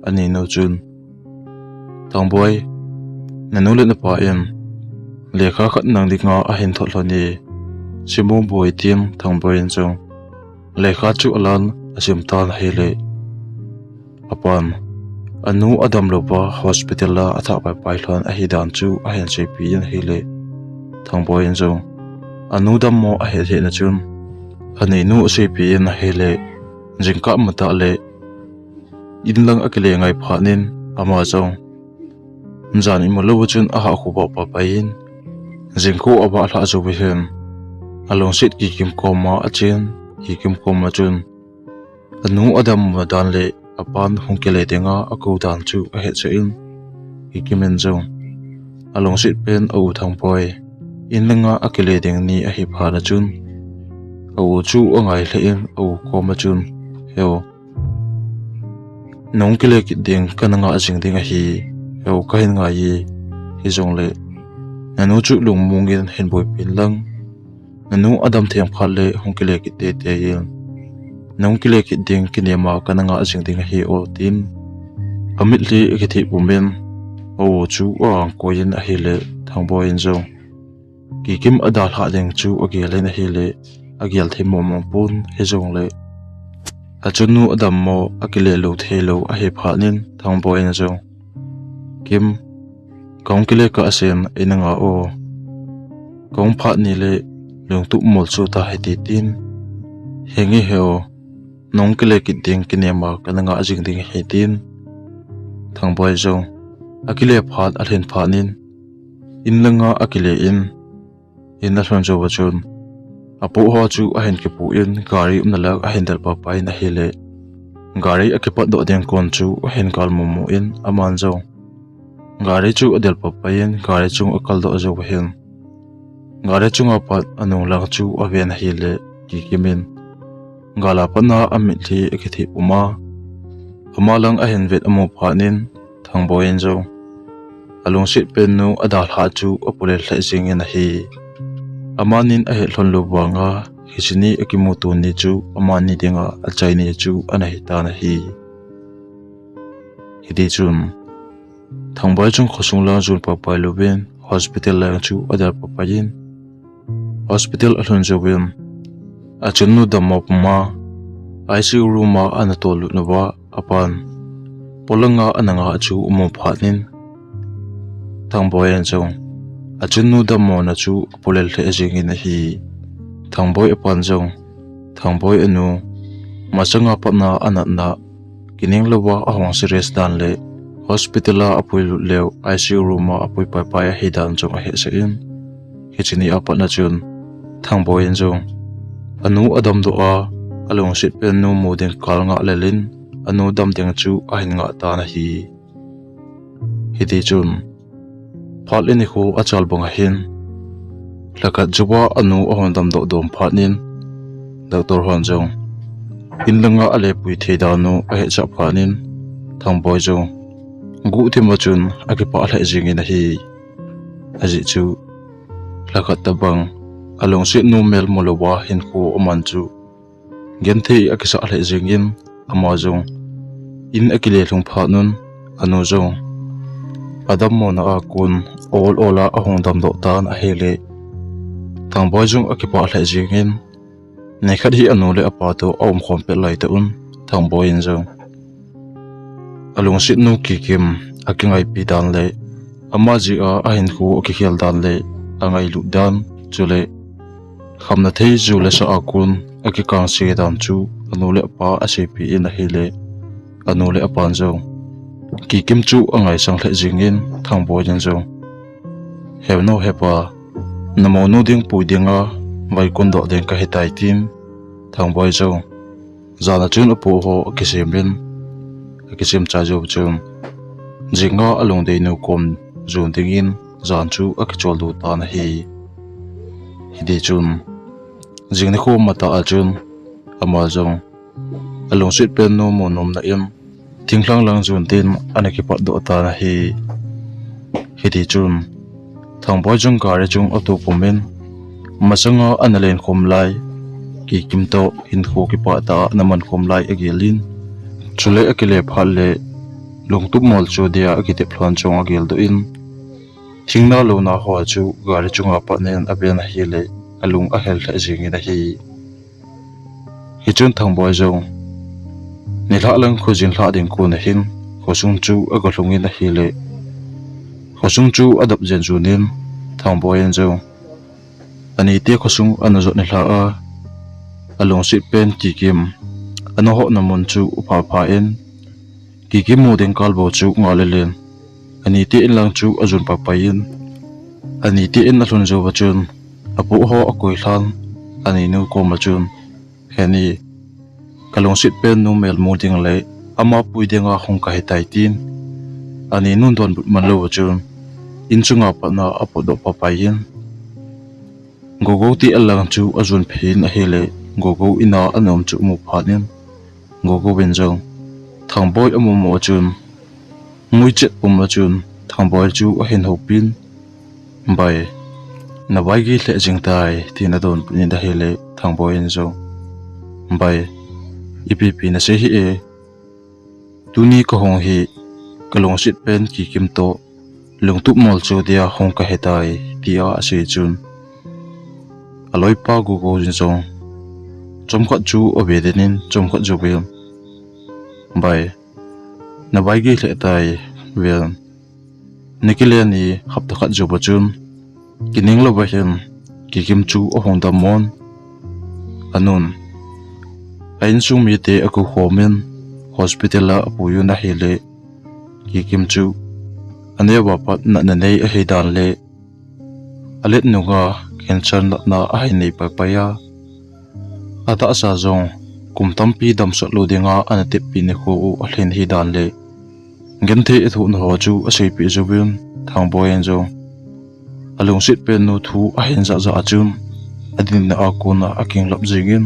aninu chun, Thangboi, nanu le napa in lekha khat nang dinga ahin thot lhon e, simu boi, tin Thangboi in jong lekha chu alan asim tan ahile, apan anu adamlouva hospital a athah paipai lhon ahidan chu ahin seipeh in ahile, Thangboi in jong anu dammo ahet hetna chun aninu aseipeh in ahile, jingkah matah le inlang akile ngai phat in, ama jong jan imu louva chun ahahkhovah paipai in, jingkah avah lhah jouva hin, alungset Kikim koma achen, Kikim koma chun anu adammo dan le apan hung kile dinga akou dan chu ahetsah in, Kikim in jong alungset pen a-u Thangboi inlanga akile ding ni ahi phat a chun, a-u chu angai lheh in, a-u koma chun, Heo, nahung kile kit ding kana ngah jing ding ahi, Heo, kahin ngai e, hijongle nanu chu lungmong in hin boipi in lang, nanu adam theng phat le hung kile kit teitei in, nahung kile kit ding kinem a kana ngah jing ding ahi o, tin amitlhi akitheh pumin, a-u chu a-angkoi in ahile, Thangboi in jong Kikim adalhah ding chu agel in ahile, agel thei mongmong pon, hijongle achunnu adammo, akile lou theilou ahi phat in, Thangboi in jong, Kim, kahung kile kahsen eina ngah o, kahung phat ni le lungtup mol chu tahite, tin, Henge Heo, nahung kile kit ding kinem a kana ngah jing ding ahi, tin Thangboi jong akile phat alhin phat in, inlanga akile in, in alhun jouva chun apoh ho chu ahin kipoh in, gari umna lang ahin del paipai in ahile, gari akipatdoh ding kon chu ahin kal momo in, aman jong gari chu adel paipai in, gari chung akaldoh jouva hin, gari chunga pat anung lang chu aven ahile, Kikim in gal a pat a amitlhi akitheh pum a, ama lang ahin vet amu phat in, Thangboi in jong alungset pennu adalhah chu apolel lheh jeng in ahi. Amanin ahet lhon lou vanga, hiche ni akimuto ni chu amani dinga achaini chu ana hitan ahi. Hitichun Thangboi chun khosung lang jon paipai louvin, hospital lang chu adel paipai in, hospital alhun jouvin, achunnu dammo puma I C U room a ana tollut nauva, apan polanga ana ngah chu amu phat in, Thangboi in jong achunnu dammona chu apolel lheh jeng in ahi. Thangboi apan jong, Thangboi anu, masanga pat a anatna, kineng louva ahung serious dan le hospital a apuilut leu I C U room a apui paipai ahi dan jong ahetsah in, hiche ni a pat a chun Thangboi in jong Anu adamdoh a, alungset pen nu mu ding kal ngah lel in, anu dam ding chu ahin ngah tan ahi. Hiti chun, phat le nikho achal bang ahin, lhakhat jouva anu ahung damdoh dom phat in, doctor hon jong in langa alepui thei dan u ahetchah phat in, Thangboi jong guhthim a chun akipah lheh jingin ahi. Ajeh chu, lhakhat tabang alungset nu mel mu louva hinkho aman chu genthei akisah lheh jingin, ama jong in akile lhung phat un, anu jong adammona a kon ol ol a ahung damdoh tan ahile, Thangboi jong akipah lheh jingin, nikhat hi anu le apa toh aumkhom pet laitah un, Thangboi in jong alungset nu Kikim akingaipi dan le ama jeh a ahinkho akikhel dan le angailut dan, chule khamna thei ju le sa a kon akikangse dan chu anu le apa aseipeh in ahile, anu le apan jong Kikim chu angaisang lheh jingin, Thangboi in jong, "He nu, he pa, namonu ding pui dinga vaikon doh ding kahitai," tin, Thangboi jong jan a chun apoh ho akisem in, akisem chai jou chun, jinga alungdei nu kom jon dingin jan chu akicholdo tan ahi. Hiti chun, jing nikho matah a chun, ama jong alungset pen nu mu nomna in, thinglhang lang jon din ana kipatdoh tan ahi. Hiti chun, Thangboi jong gari chung atoh pum in, masanga ana lenkhom lai Kikim toh hinkho kipah tah a ana mankhom lai agel in, chule akile phat le lungtup mol chu dia akitep lhon chong ageldoh in, thingna louna ho chu gari chunga pat nin aven ahile, alung ahel lheh jingin ahi. Hichun Thangboi jong nilhah lang khojin lhah ding kon ahin, khosung chu agalhung in ahile, khosung chu adap jen jon in, Thangboi in jong anite khosung ana jot nilhah a, alungset pen Kikim ana hohna mun chu aphah phah in, Kikim mu ding kal bou chu ngah lel in, anite in lang chu ajon pai pai in, anite in alhun jouva chun, apoh ho akoi lhan, aninu koma chun, "He ni, kalungset pen nu mel mu ding le ama pui dinga hung kahitai," tin, aninun donbut man louva chun, in chunga pat a apotdoh pai pai in, Gogou te alang chu ajon phei in ahile, Gogou in a ana um chu amu phat in, Gogou in jong Thangboi amu mu a chun, nguichet pum a chun Thangboi chu ahin houpin, "Bai, navaigei lheh jing tai," tin adonbut in ahile, Thangboi in jong, "Bai, ipi pi nasei hih e, tuni kahung hi kalungset pen Kikim toh lungtup mol chu dia hung kahitai," tia asei chun, aloipa Gogou in jong chomkhat chu ave den in, chomkhat jouvin, "Bai, navaigei lheh tai ven. Nikile ni hapta khat jouva chun kining louva hin Kikim chu ahung dam mon. Anun, a insung mite akoukhom in hospital a apui un ahile, Kikim chu aneo a pat natna nei ahi dan le alet nunga cancer natna ahin nei pai pai a, atahsa jong kum tampi damsot lou dinga ana teppeh nikho u alhin ahi dan le, genthei athohna ho chu aseipeh jouvin, Thangboi in jong alungset pen nu thu ahin jah jah a chun, adinna a kon a akinglap jingin,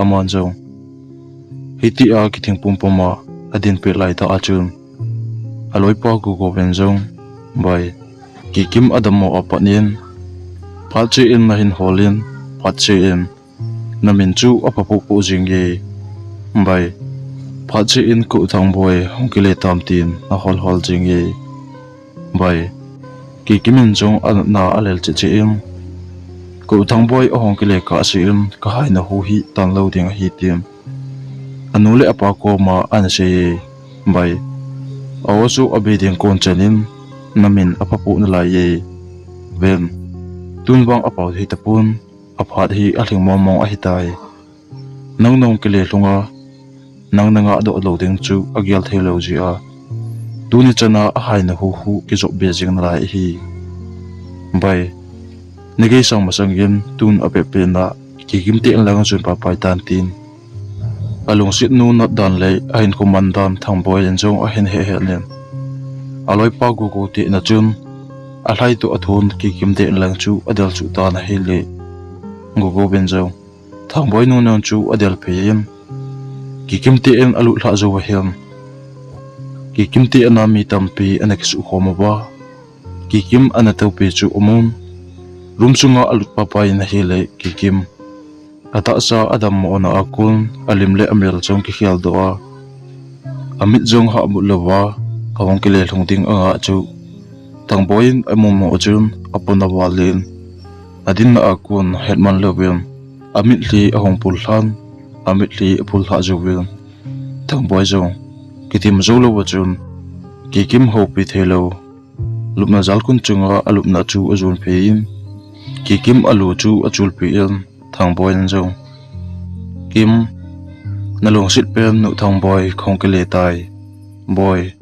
aman jong hitia kithing pumpum a adinpeh laitah a chun, aloipa Gogou in jong, "Bai, Kikim adammo a pat in, phat cheh in nahin hol in, phat cheh in namin chu apha poh poh jing e. Bai, phat cheh in kou Thangboi hung kile tam tin nahol hol jing e. Bai, Kikim in jong anatna alel cheh cheh in, kou Thangboi ahung kile kahsen, kahaina hu hi tan lou ding ahi," tin anu le apa koma ana sei e. "Bai, a-o chu abe ding kon chan in namin apha poh nalai e. Ven, tun vang apao thei tapon, aphat hi alhing mong mong ahitai. Nang nahung kile lhung a, nang nangah doh lou ding chu agel thei lou jeh a, tuni chan a ahaina hu hu kijop be jing nalai ahi. Bai, nageisang masang in tun apeh peh na Kikim te in lang chun papai tan tin. Alungset nu nat dan le ahinkho man dan Thangboi in jong ahin hehel in, aloipa Gogo te in a chun alhai toh athon Kikim te in lang chu adel chu tan ahile, Gogo in jong Thangboi nu nung chu adel phei in, Kikim te in alut lhah jou ahin. Kikim te in a mi tampi ana kisukhom uva, Kikim ana topi chu amun. Room sunga alut papai in ahile Kikim atahsa adammo na a kon alim le amel jong kikhel doh a, amit jong hahmut louva ahung kile lhung ding anga chu Thangboi in amu mo chun apon aval in, adinna a kon hetman louvin amitlhi ahung pul lhan, amitlhi aphul lhah jouvin Thangboi jong kitim jou louva chun Kikim houpi theilou lupna jalkhun chunga alupna chu ajon phei in, Kikim alu chu achulpi in, Thangboi in jong, Kim, nalungset pen nu Thangboi kahung kile tai. Boi,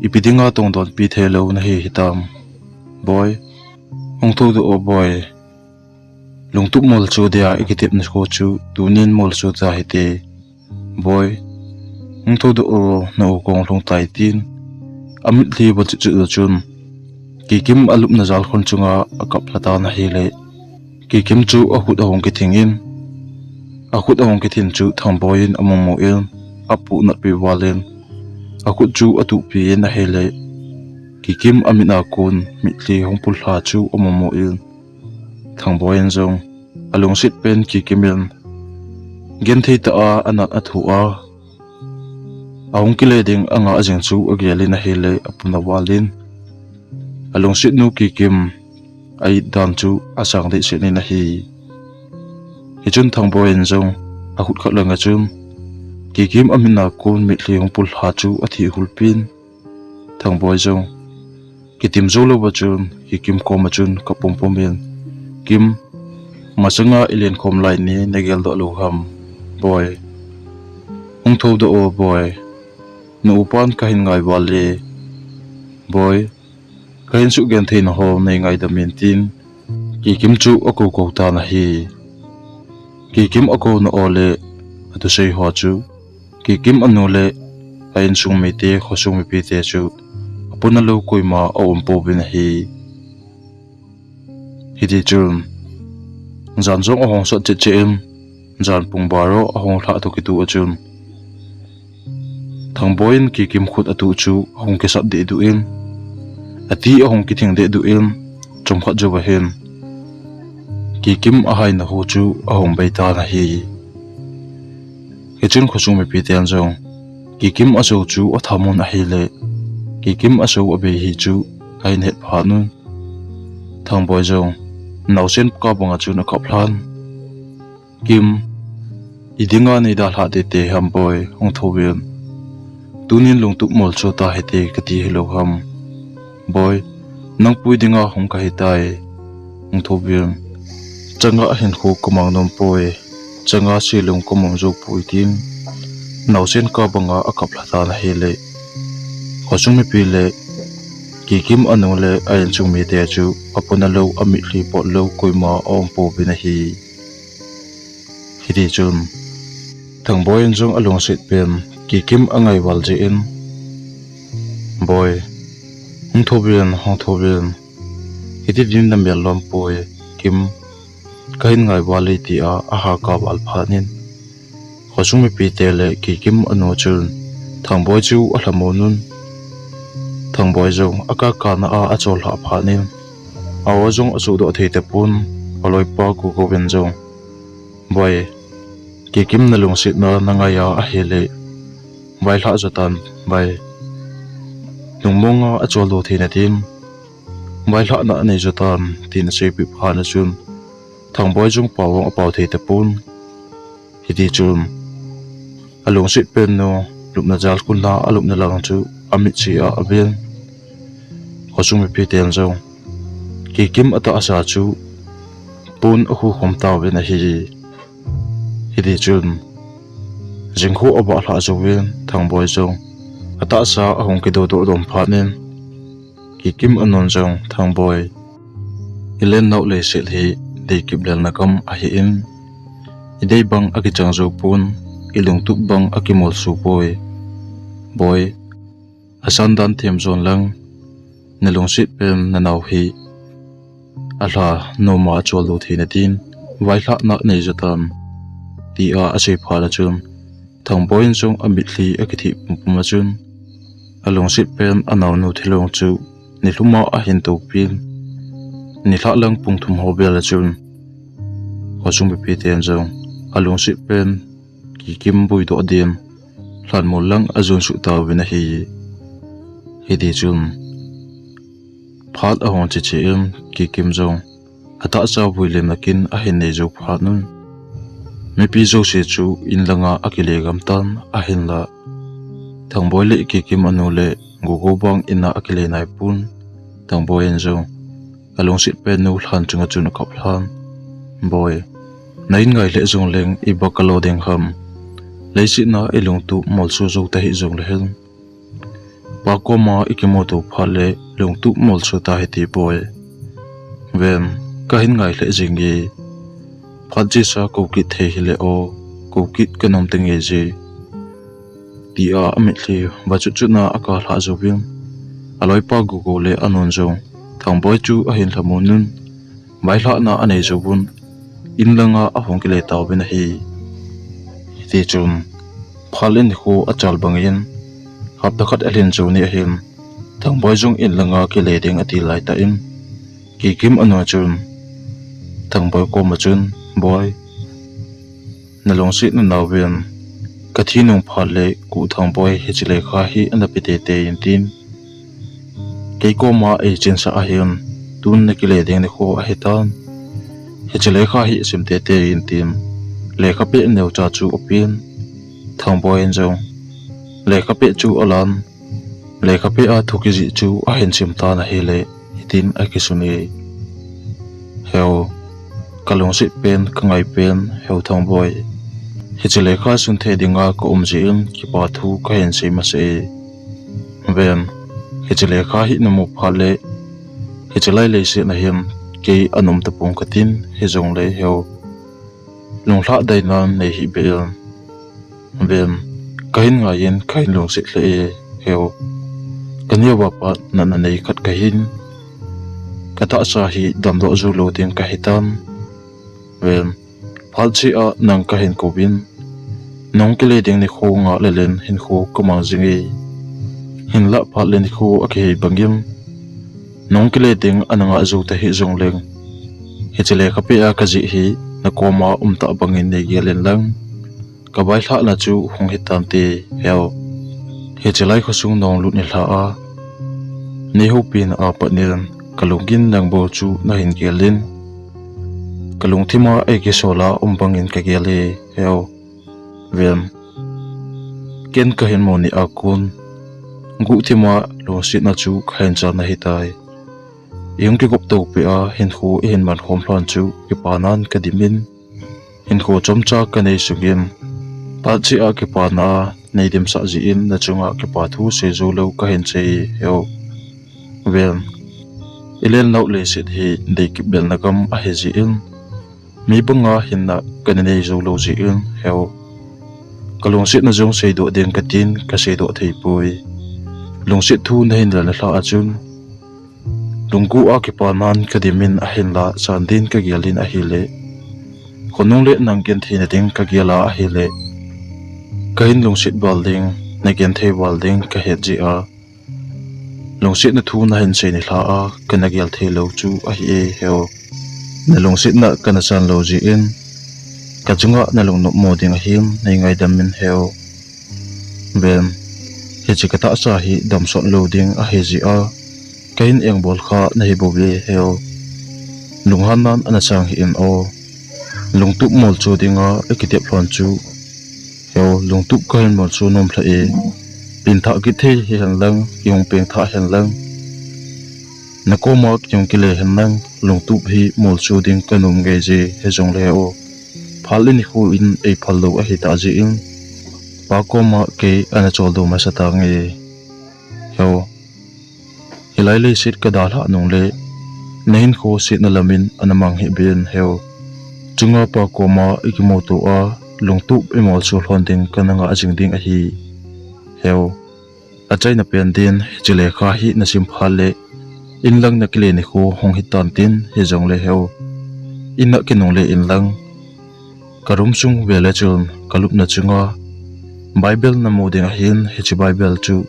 ipi dinga tongdonpi theilou nahi hitam? Boi, hung thoudoh o Boi. Lungtup mol chu dia ikitepna kho chu tunin mol chu ta hite. Boi, hung thoudoh o, na u kahung lhung tai tin, amitlhi bol cheh cheh chun Kikim alupna jalkhun chunga akap lha tan ahile, Kikim chu akhut ahung kithing in, akhut ahung kithing chu Thangboi in amu mo in, apuh natpi val in, akhut chu atuhpi in ahile, Kikim amit a kon mitlhi hung pul lha chu amu mo in, Thangboi in jong alungset pen Kikim in genthei tah a anat athu a, ahung kile ding anga jing chu agel in ahile apon aval in, alungset nu Kikim a-it dan chu asang dehset in ahi. Hichun Thangboi in jong akhut khat langa chun Kikim amit a kon mitlhi hung pul lha chu athih hulpin, Thangboi jong kitim jou louva chun Kikim koma chun kap pumpum in, Kim, masanga ilenkhom lai ni nageldoh lou ham? Boi, hung thoudoh o Boi, na upan kahin ngaival e. Boi, kahin sugentheina ho neingaidam in tin, Kikim chu akou kou tan ahi. Kikim akouna o le athusei ho chu Kikim anu le a-insung mite, khosung mipite chu apona lou koima aum pouvin ahi. Hitichun jan jong ahung sot cheh cheh in, jan pung baro ahung lhah toh kitoh a chun Thangboi in Kikim khut atuh chu ahung kisat dehduh in, ati ahung kithing dehduh in, chomkhat jouva hin Kikim ahaina hu chu ahung bei tan ahi. Hichun khosung mipiten jong Kikim aso chu athamun ahile, Kikim aso abei hi chu ahin het phat un, Thangboi jong naosen kah banga chun akap lhan, Kim, idinga neidalhah teitei ham Boi, hung thouvin. Tunin lungtup mol chu ta hite kati hilou ham? Boi, nang pui dinga hung kahitai, hung thouvin. Changa hinkho kamang nom poi, changa selung kamang jou poi tin, naosen kah banga akap lha tan ahile, khosung mipi le Kikim anu le a-insung mite chu apona lou, amitlhi pot lou koima aum pouvin ahi. Hitichun Thangboi in jong alungset pen Kikim angaival jeh in, Boi, hung thouvin, hung thouvin. Hiti din namel lom poi, Kim, kahin ngaival e, tia ahah kaval phat in, khosung mipite le Kikim anu chun Thangboi chu alhamon un, Thangboi jong akah kana a achol lhah phat in, a-o jong asohdoh thei tapon, aloipa Gogo in jong, Boi, Kikim nalungsetna nangai a ahile, vailhah jotan Boi, lungmonga acholdo theina din vailhahna anei jotan, tin aseipeh phat a chun Thangboi jong pao jong apao thei tapon. Hitichun alungset pennu lupna jalkhun a alupna lang chu amitse a aven. Khosung mipiten jong Kikim atahsa chu pon akhukhum tauvin ahi. Hitichun jingkho avah lhah jouvin Thangboi jong atahsa ahung kidodoh dom phat in, Kikim anun jong Thangboi, ilennau leiset hi deikip lelna gam ahin, Idei bang akichang jou pon, ilungtup bang akimolso poi. Boi, asan dan them jon lang, nalungset pen nanao hi alha noma achol lou theina din, vailhahna nei jo tan, tia asei phat a chun, Thangboi in jong amitlhi akithip pumpum a chun, alungset pen anaonu thilong chu nilhum a ahin toupin, nilhah lang pung thum ho vel a chun, khosung mipi ten jong alungset pen Kikim buidoh din lhanmol lang ajon suh tauvin ahi. Hiti chun phat ahung che che in Kikim jong atahsa vuilemna kin ahin nei jou phat un, mipi jouse chu in langa akile gam tan ahinla, Thangboi le Kikim anu le Gogo vang in a akile nai pon, Thangboi in jong alungset pen nu lhan chunga chun akap lhan. Boi, na in ngai lheh jong leng iba kalo ding ham. Leiset a ilungtup molso jou tahih jong le hen, Pa koma ikimuto phat le lungtup molso tahite boi. Ven, kahin ngai lheh jenge. Phat chesa kou kit thei hile o, kou kit kanom tenge je, tia amitlhi vachut chut a akap lhah jouvin, aloipa Gogo le anun jong Thangboi chu ahin lhamon un, vailhahna anei jouvun, in langa ahung kile tauvin ahi. Hiti chun phat le nikho achal bangin, hapta khat alhin jou ni ahin, Thangboi jong in langa kile ding ati laitah in, Kikim anu chun Thangboi koma chun, Boi, nalungset nanao vin, kathi nung phat le Gu Thangboi hiche lekha hi ana pe teitei in tin, kei koma eichinsah ahin, tun nakile ding nikho ahitan, hiche lekha hi sim teitei in tin, lekha peh neocha chu apen. Thangboi in jong lekha peh chu alan, lekha peh a thu kijih chu ahin sim tan ahile, hitin akisun e, Heo, kalungset pen, kangai pen, Heo Thangboi, hiche lekha sun thei dinga kaum jeh in kipa thu kahin sei masa e. Ven, hiche lekha hi namu phat le, hiche lai leiset a hin kei ana um tapong katin, hijongle Heo, lunglhah deinan nei hih beh in. Ven, kahin ngai in kahin lungset lheh e, Heo, kaneo a pat natna nei khat kahin, katahsa hi damdoh jou lou ding kahitan. Ven, phat cheh a nang kahin kouvin, nahung kile ding nikho ngah lelen hinkho kamang jinge. Hinlah phat le nikho akihei bangin, nahung kile ding ana ngah jou tahih jongleng, hiche lekha peh a kajih hi nakoma um tah bangin nei gel in lang, kavailhahna chu hung hitante Heo. Hiche lai khosung nahung lut nilhah a, nei houpina a pat in kalungin nang bou chu nahin gel in, kalungthim a eikisol a um bangin kagel e Heo. Ven, ken kahin mu ni a kon, guhthima lungsetna chu kahin chan ahitai. Ihung kigop to peh a hinkho ihin man khom lhon chu kipanan kadimin, hinkho chomcha kanei sungin, phat cheh a kipana a nei dimsah jeh in nachunga kipa thu sei jou lou kahin sei e Heo. Ven, ilelnau leiset hi deikip belna gam ahijeh in, mi banga hinna kana nei jou lou jeh in Heo, kalungsetna jong seidoh ding katin kaseidoh thei poi. Lungset thu nahin lelna lhah a chun, lunggu a kipanan kadimin ahinla chan din kagel in ahile, khonung le nang gentheina ding kagel a ahile, kahin lungset val ding, nagenthei val ding kahet jeh a, lungsetna thu nahin sei nilhah a kana gel theilou chu ahi e Heo. Nalungsetna kana chan lou jeh in, kachunga nalungnop mo ding ahin nei ngaidam in Heo. Ven, hiche katahsa hi damsot lou ding ahijeh a, kahin engbol kha nahi bouve Heo. Lunghannan ana sang hih in o. Lungtup molcho dinga ikitep lhon chu Heo, lungtup kahin molcho nom lheh e. Pengthah kithei hihen lang, kihung pengthah hen lang, nakoma kihung kile hen lang, lungtup hi molcho ding kanom ngai je, hijongle o, phat le nikho in eiphal lou ahitah jeh in, Pa koma kei ana choldo masa tange Heo. Hilai leiset kadalhah nungle, nahinkho setna lamin ana mang hih beh in Heo. Chunga pa koma ikimuto a, lungtup imolso lhon ding kana ngah jing ding ahi. Heu. Achaina pen din, hiche lekha hi nasim phat le, inlang nakile nikho hung hitan tin, hijongle heu. Inna kinungle inlang. Ka room sung vele chun, kalupna chunga Bible namu ding ahin, hiche Bible chu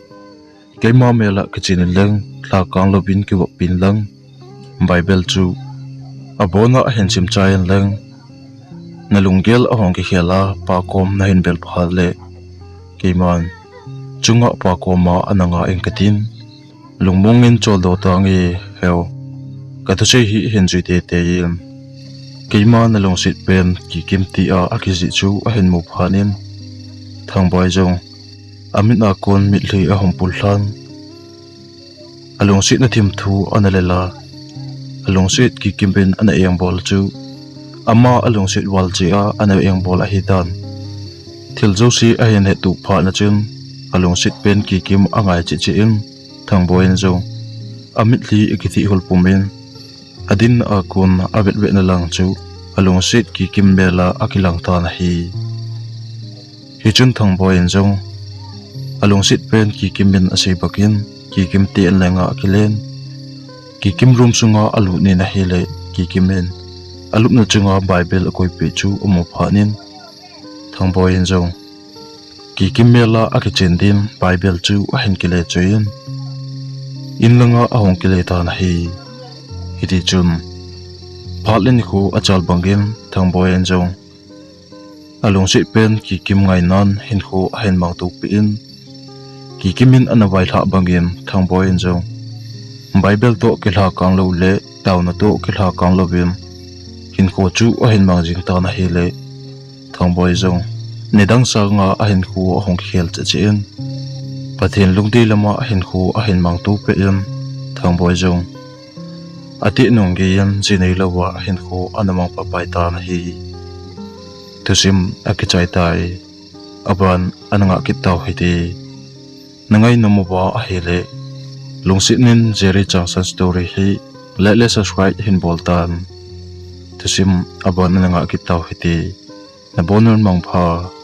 keima mela kichen inlang, lhakang louvin kivop pin lang. Bible chu abona ahin simchai inlang. Nalunggel ahung kikhel a, pa kom nahin bel phat le, keiman chunga pa koma ana ngah ing katin. Lungmong in choldo tange heu. Kathusei hi hin jui teitei in. Keima nalungset pen Kikim tia akijih chu ahin mu phat in, Thangboi jong amit a kon mitlhi ahung pul lhan. Alungsetna thimthu ana lel a, alungset Kikim in ana engbol chu, ama alungset val cheh a ana engbol ahitan. Thil jouse ahin hetup phat na chun, alungset pen Kikim angai cheh cheh in, Thangboi in jong amitlhi akithih hul pum in, adinna a kon avetvetna lang chu, alungset Kikim mela akilang tan ahi. Hichun Thangboi in jong alungset pen Kikim in asei bak in, Kikim te in lenga akilen. Kikim room sunga alut in ahile, Kikim in alupna chunga Bible akoipeh chu amu phat in, Thangboi in jong Kikim mela akichen din Bible chu ahin kile choi in, inlanga ahung kile tan ahi. Hitichun phat le nikho achal bang in, Thangboi in jong alungset pen Kikim ngainan hinkho ahin mangto peh in, Kikim in ana vailhah bang in, Thangboi in jong Bible toh kilhakang lou le taona toh kilhakang louvin hinkho chu ahin mang jing tan ahile, Thangboi jong nidang sanga ahinkho ahung kikhel cheh cheh in, Pathen lungdei lama ahinkho ahin mangto peh in, Thangboi jong ateh nung gei in ji neilouva hinkho ana mang papai tan ahi. Thusim akichai tai. Aban ana ngah kit tau hite. Nangai nom uva ahile, lungset in Jerry Changsan Story hi like le subscribe hin bol tan. Thusim aban ana ngah kit tau hite. Nabon un mangpha.